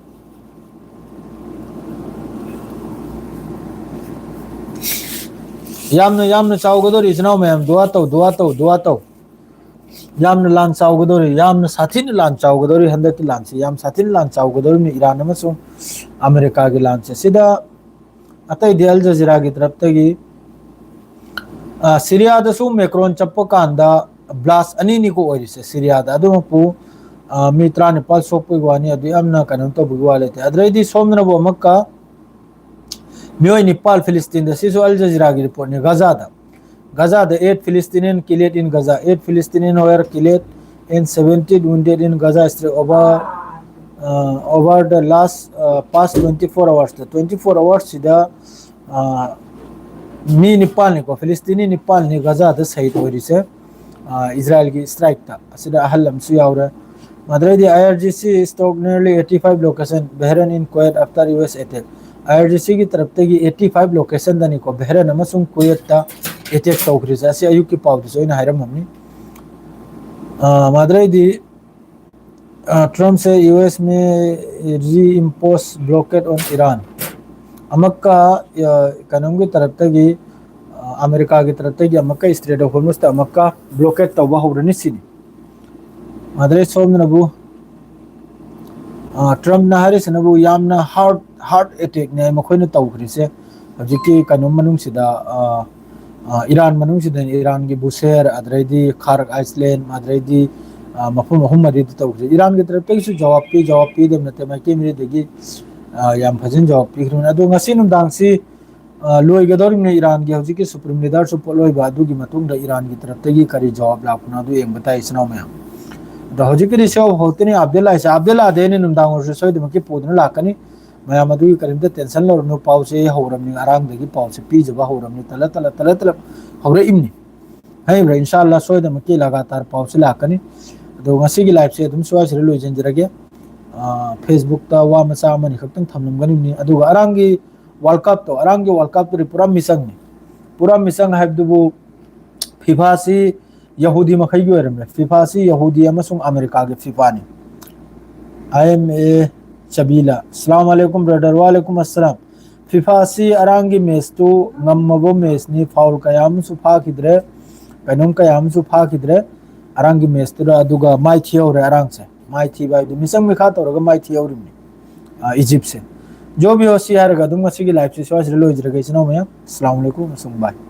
ꯌꯥꯝꯅ ꯌꯥꯝꯅ ꯆꯥꯎꯒꯗꯧꯔꯤ ꯏꯆꯤꯟ ꯏꯅꯥꯎ ꯃꯌꯥꯝ, ꯗꯨꯋꯥ ꯇꯧ, ꯗꯨꯋꯥ ꯇꯧ, ꯗꯨꯋꯥ ꯇꯧ꯫ ꯌꯥꯝꯅ ꯂꯥꯟ ꯆꯥꯎꯒꯗꯧꯔꯤ, ꯌꯥꯝꯅ ꯁꯥꯊꯤꯅ ꯂꯥꯟ ꯆꯥꯎꯒꯗꯧꯔꯤ꯫ ꯍꯟꯗꯛꯀꯤ ꯂꯥꯟꯁꯤ ꯌꯥꯝ ꯁꯥꯊꯤꯅ ꯂꯥꯟ ꯆꯥꯎꯒꯗꯧꯔꯤꯕꯅꯤ ꯏꯔꯥꯟ ꯑꯃꯁꯨꯡ ꯑꯃꯦꯔꯤꯀꯥꯒꯤ ꯂꯥꯟꯁꯦ꯫ ꯁꯤꯗ ꯑꯇꯩꯗꯤ ꯑꯜ ꯖꯖꯤꯔꯥꯒꯤ ꯇꯔꯞꯇꯒꯤ ꯁꯤꯔꯤꯌꯥꯗꯁꯨ ꯃꯦꯀ꯭ꯔꯣꯟ ꯆꯠꯄ ꯀꯥꯟꯗ ꯕ꯭ꯂꯥꯁ ꯑꯅꯤꯅꯤꯀꯣ ꯑꯣꯏꯔꯤꯁꯦ ꯁꯤꯔꯤꯌꯥꯗ꯫ ꯑꯗꯨꯃꯛꯄꯨ ꯃꯤ ꯇꯔꯥꯅꯤꯄꯥꯜ ꯁꯣꯛꯄꯒꯤ ꯋꯥꯅꯤ, ꯑꯗꯨ ꯌꯥꯝꯅ ꯀꯩꯅꯣ ꯇꯧꯕꯒꯤ ꯋꯥ ꯂꯩꯇꯦ꯫ ꯑꯗꯨꯗꯩꯗꯤ ꯁꯣꯝꯗꯅꯕꯨ ꯑꯃꯨꯛꯀ ꯃꯤꯑꯣꯏ ꯅꯤꯄꯥꯜ ꯐꯤꯂꯤꯁꯇꯤꯟꯗ, ꯁꯤꯁꯨ ꯑꯜ ꯖꯖꯤꯔꯥꯒꯤ ꯔꯤꯄꯣꯔꯠꯅꯤ꯫ ꯒꯖꯥꯗ, ꯒꯖꯥꯗ eight Palestinian killed in Gaza, eight Palestinian were killed and seventeen wounded in Gaza Strip over, uh, over the last, uh, past twenty-four hours. Twenty four hours ꯁꯤꯗ ꯃꯤ ꯅꯤꯄꯥꯜꯅꯤꯀꯣ, ꯐꯤꯂꯤꯁꯇꯤꯅꯤ ꯅꯤꯄꯥꯜꯅꯤ ꯒꯖꯥꯗ ꯁꯍꯤꯗ ꯑꯣꯏꯔꯤꯁꯦ ꯏꯖꯔꯥꯏꯜꯒꯤ ꯁ꯭ꯇ꯭ꯔꯥꯏꯛꯇ꯫ ꯑꯁꯤꯗ ꯑꯍꯜ ꯑꯃꯁꯨ ꯌꯥꯎꯔꯦ꯫ ꯃꯗꯨꯗꯩꯗꯤ I R G C struck nearly eighty five location Bahrain in Kuwait after U S attack꯫ I R G C ꯒꯤ ꯇꯔꯞꯇꯒꯤ eighty five locationꯗꯅꯤꯀꯣ, ꯕꯦꯍꯔꯦꯟ ꯑꯃꯁꯨꯡ ꯀꯨꯋꯦꯠꯇ attack ꯇꯧꯈ꯭ꯔꯤꯁꯦ꯫ ꯑꯁꯤ ꯑꯌꯨꯛꯀꯤ ꯄꯥꯎꯗꯨꯁꯨ ꯑꯩꯅ ꯍꯥꯏꯔꯝꯃꯝꯅꯤ꯫ ꯑ, ꯃꯥꯗ꯭ꯔꯩꯗꯤ, ꯑ, Trump say U S may reimpose blockade on Iran. ꯑꯃꯨꯛꯀ, ꯑ, ꯀꯩꯅꯣꯝꯒꯤ ꯇꯔꯞꯇꯒꯤ, ꯑ, ꯑꯃꯦꯔꯤꯀꯥꯒꯤ ꯇꯔꯞꯇꯒꯤ ꯑꯃꯨꯛꯀ Strait of Hormuz ꯇ ꯑꯃꯨꯛꯀ blockade ꯇꯧꯕ ꯍꯧꯔꯅꯤ ꯁꯤꯅꯤ꯫ ꯃꯥꯗ꯭ꯔꯩ ꯁꯣꯝꯗꯅꯕꯨ, ꯑ, Trump ꯅ ꯍꯥꯏꯔꯤꯁꯤꯅꯕꯨ ꯌꯥꯝꯅ hard, hard attack ꯅꯦ ꯃꯈꯣꯏꯅ ꯇꯧꯈ꯭ꯔꯤꯁꯦ꯫ ꯍꯧꯖꯤꯛꯀꯤ ꯀꯩꯅꯣ ꯃꯅꯨꯡꯁꯤꯗ, ꯑ, ꯑ, ꯏꯔꯥꯟ ꯃꯅꯨꯡꯁꯤꯗꯅꯤ, ꯏꯔꯥꯟꯒꯤ ꯕꯨꯁꯦꯔ, ꯑꯗꯩꯗꯤ ꯈꯥꯔꯛ ꯑꯥꯏꯁꯂꯦꯟ, ꯑꯗꯩꯗꯤ, ꯑ, ꯃꯐꯝ ꯑꯍꯨꯝ ꯃꯔꯤꯗ ꯇꯧꯈ꯭ꯔꯤ꯫ ꯏꯔꯥꯟꯒꯤ ꯇꯔꯞꯇꯒꯤꯁꯨ ꯖꯋꯥꯕ ꯄꯤ, ꯖꯋꯥꯕ ꯄꯤꯗꯕ ꯅꯠꯇꯦ, ꯃꯥꯏꯀꯩ ꯃꯔꯤꯗꯒꯤ, ꯑ, ꯌꯥꯝ ꯐꯖꯅ ꯖꯋꯥꯕ ꯄꯤꯈ꯭ꯔꯕꯅꯤ꯫ ꯑꯗꯣ ꯉꯁꯤ ꯅꯨꯡꯗꯥꯡꯁꯤ, ꯑ, ꯂꯣꯏꯒꯗꯧꯔꯤꯕꯅꯤ꯫ ꯏꯔꯥꯟꯒꯤ ꯍꯧꯖꯤꯛꯀꯤ supreme leader ꯁꯨ ꯄꯣꯠ ꯂꯣꯏꯕ, ꯑꯗꯨꯒꯤ ꯃꯇꯨꯡꯗ ꯏꯔꯥꯟꯒꯤ ꯇꯔꯞꯇꯒꯤ ꯀꯔꯤ ꯖꯋꯥꯕ ꯂꯥꯛꯄꯅꯣ ꯑꯗꯨ ꯌꯦꯡꯕ ꯇꯥꯏ, ꯏꯆꯤꯟ ꯏꯅꯥꯎ ꯃꯌꯥꯝ꯫ ꯑꯗꯣ ꯍꯧꯖꯤꯛꯀꯤꯗꯤ ꯁꯤ ꯍꯧꯇꯅꯤ update ꯂꯥꯛꯏꯁꯦ꯫ Update ꯂꯥꯛꯑꯗꯤ ꯑꯩꯅ ꯅꯨꯡꯗꯥꯡ ꯑꯣꯏꯔꯁꯨ ꯁꯣꯏꯗꯅꯃꯛꯀꯤ ꯄꯨꯗꯨꯅ ꯂꯥꯛꯀꯅꯤ꯫ ꯃꯌꯥꯝ ꯑꯗꯨꯒꯤ ꯀꯔꯤꯝꯇ tension ꯂꯧꯔꯨꯅꯨ꯫ ꯄꯥꯎꯁꯦ ꯑꯩ ꯍꯧꯔꯕꯅꯤ, ꯉꯔꯥꯡꯗꯒꯤ ꯄꯥꯎꯁꯦ ꯄꯤꯖꯕ ꯍꯧꯔꯕꯅꯤ꯫ ꯇꯂ ꯇꯂ ꯇꯂ ꯇꯂ ꯍꯧꯔꯛꯏꯕꯅꯤ꯫ ꯍꯥꯏꯔꯤꯕ꯭ꯔꯥ? ꯏꯟꯁꯥ ꯑꯜꯂꯥ ꯁꯣꯏꯗꯅꯃꯛꯀꯤ ꯂꯒꯥꯇꯥꯔ ꯄꯥꯎꯁꯦ ꯂꯥꯛꯀꯅꯤ꯫ ꯑꯗꯣ ꯉꯁꯤꯒꯤ live ꯁꯦ ꯑꯗꯨꯝ ꯁ꯭ꯋꯥꯏꯁꯤꯗ ꯂꯣꯏꯁꯤꯟꯖꯔꯒꯦ꯫ ꯑ, Facebook ꯇ ꯋꯥ ꯃꯆꯥ ꯑꯃꯅꯤ ꯈꯛꯇꯪ ꯊꯝꯂꯝꯒꯅꯤꯕꯅꯤ꯫ ꯑꯗꯨꯒ ꯑꯔꯥꯡꯒꯤ World Cup ꯇꯣ, ꯑꯔꯥꯡꯒꯤ World Cup ꯇꯨꯗꯤ ꯄꯨꯔꯥ ꯃꯤꯆꯪꯅꯤ꯫ ꯄꯨꯔꯥ ꯃꯤꯆꯪ ꯍꯥꯏꯕꯗꯨꯕꯨ, FIFA ꯁꯤ ꯌꯍꯨꯗꯤ ꯃꯈꯩꯒꯤ ꯑꯣꯏꯔꯝꯂꯦ꯫ FIFA ꯁꯤ ꯌꯍꯨꯗꯤ ꯑꯃꯁꯨꯡ ꯑꯃꯦꯔꯤꯀꯥꯒꯤ FIFA ꯅꯤ꯫ I am a Chabila. Assalamu alaikum, brother. Wa alaikum assalam. FIFA ꯁꯤ ꯑꯔꯥꯡꯒꯤ match ꯇꯨ ꯉꯝꯃꯕ match ꯅꯤ, foul ꯀꯌꯥ ꯑꯃꯁꯨ ꯐꯥꯈꯤꯗ꯭ꯔꯦ, ꯀꯩꯅꯣꯝ ꯀꯌꯥ ꯑꯃꯁꯨ ꯐꯥꯈꯤꯗ꯭ꯔꯦ ꯑꯔꯥꯡꯒꯤ match ꯇꯨꯗ꯫ ꯑꯗꯨꯒ ꯃꯥꯏ ꯊꯤꯍꯧꯔꯦ ꯑꯔꯥꯡꯁꯦ꯫ ꯃꯥꯏ ꯊꯤꯕ ꯍꯥꯏꯕꯗꯤ ꯃꯤꯆꯪ ꯃꯤꯈꯥ ꯇꯧꯔꯒ ꯃꯥꯏ ꯊꯤꯍꯧꯔꯤꯕꯅꯤ, ꯑ, ꯏꯖꯤꯞꯁꯦ꯫ ꯖꯣꯕꯤ ꯍꯣꯁꯤ ꯍꯥꯏꯔꯒ ꯑꯗꯨꯝ ꯉꯁꯤꯒꯤ live ꯁꯤ ꯁ꯭ꯋꯥꯏꯁꯤꯗ ꯂꯣꯏꯖꯔꯒꯦ, ꯏꯆꯤꯟ ꯏꯅꯥꯎ ꯃꯌꯥꯝ꯫ ꯑꯁꯂꯥꯃꯨ ꯑꯂꯩꯀꯨꯝ ꯑꯃꯁꯨꯡ bye꯫